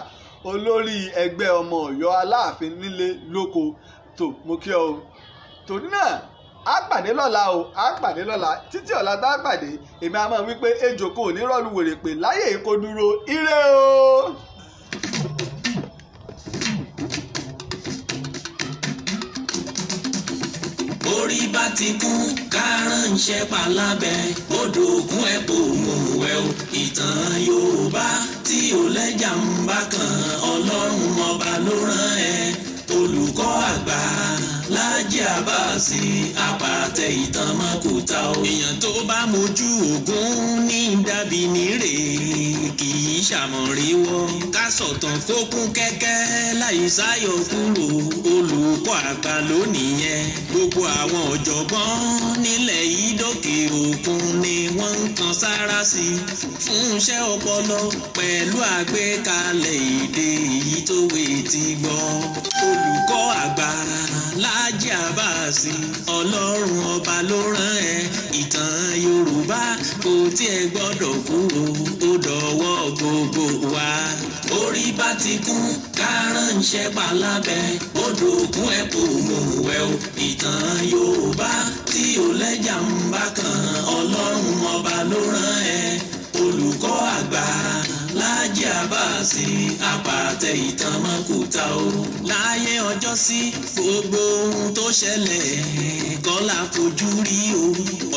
olórí ẹgbẹ́ ọmọ Ọ̀yọ́ Aláàfin nílé lóko tó, mo kí ọ. Torí náà a pàdé lọ́la o, a pàdé lọ́la. Títí ọ̀la tá a pàdé, èmi a máa wí pé ejò kò ní rọ́ọ̀lù wèrè pé láyé kó dúró. Ire o. Orí bá ti kún kárànṣẹ́ palábẹ́ odò òkun ẹ̀ kò mú wẹ̀ o. Ìtàn Yorùbá tí ò lẹ́jà ń bá kan, Ọlọ́run ọba ló rán ẹ. Olùkọ́ àgbà Láàjì Àbáàsì, àpàtẹ ìtàn mọ́kúta o. Èèyàn tó bá mojú ògún ní dàbí nírè, kì í ṣàmọ̀ríwọ́. Ká sọ̀tàn kó kún kẹ́kẹ́ láì sáyọ̀ kúrò, olùkọ́ àgbà lónìí yẹn. Gbogbo àwọn ọ̀jọ̀gbọ́n nílẹ̀ yìí dókè òkun ni wọ́n ń kan sára sí i fún iṣẹ́ ọpọlọ pẹ̀lú àgbékalẹ̀ èdè èyí tó wé ti gbọ́. Olùkọ́ àgbà Láàjì Àbáàsì, Ọlọ́run ọba ló rán ẹ. Ìtàn Yorùbá kò tiẹ̀ gbọ́dọ̀ kúrò, ó dọ̀wọ́ gbogbo wa. Orí bá ti kún kárànṣẹ́ palábẹ́ odò òkun ẹ̀ kò mú wẹ̀ o. Ìtàn Yorùbá tí ò lẹ́jà ń bá kan, Ọlọ́run ọba ló rán ẹ. Olùkọ́ àgbà Láàjì Àbáàsì, àpàtẹ ìtàn mọ́kúta o. Láyé ọjọ́ sí, gbogbo ohun tó ṣẹlẹ̀ kọ́ la fojú rí o.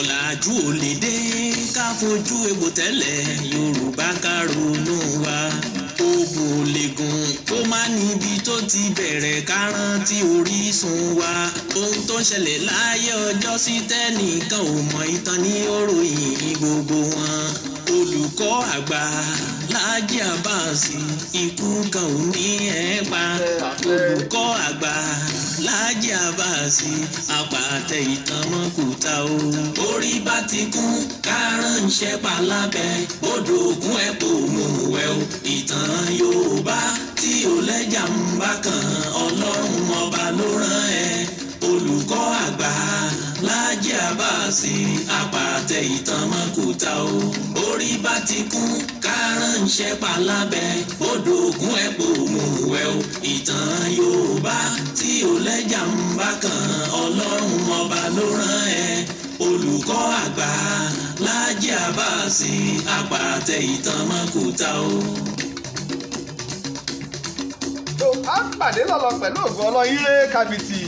Ọ̀làjú ò lè dé ká fojú egbò tẹ́lẹ̀, Yorùbá ká ronú wa. Oògùn ò lè gùn kó má níbi tó ti bẹ̀rẹ̀, ká rántí orísun wa. Ohun tó ń ṣẹlẹ̀ láyé ọjọ́ sí tẹ́nìkan ò mọ̀, ìtàn ní òròyìn gbogbo wọn. Olùkọ́ àgbà Láàjì Àbáàsì, ikú kan ò ní ẹ̀ pa. Olùkọ́ àgbà Láàjì Àbáàsì, àpàtẹ ìtàn mọ́kúta o. Orí bá ti kún kárànṣẹ́ palábẹ́ odò òkun ẹ̀ kò mú wẹ̀ o. Ìtàn Yorùbá tí ò lẹ́jà ń bá kan, Ọlọ́run ọba ló rán ẹ. Olùkọ́ àgbà Láàjì Àbáàsì, àpàtẹ ìtàn mọ́kúta o. Orí bá ti kún kárànṣẹ́ palábẹ́ odò òkun ẹ̀ kò mú wẹ̀ o. Ìtàn Yorùbá tí ò lẹ́jà ń bá kan, Ọlọ́run ọba ló rán ẹ. Olùkọ́ àgbà Láàjì Àbáàsì, àpàtẹ ìtàn mọ́kúta o. Tó a pàdé lọ́lọ́ pẹ̀lú ògùn ọlọ́yìn kábìtì.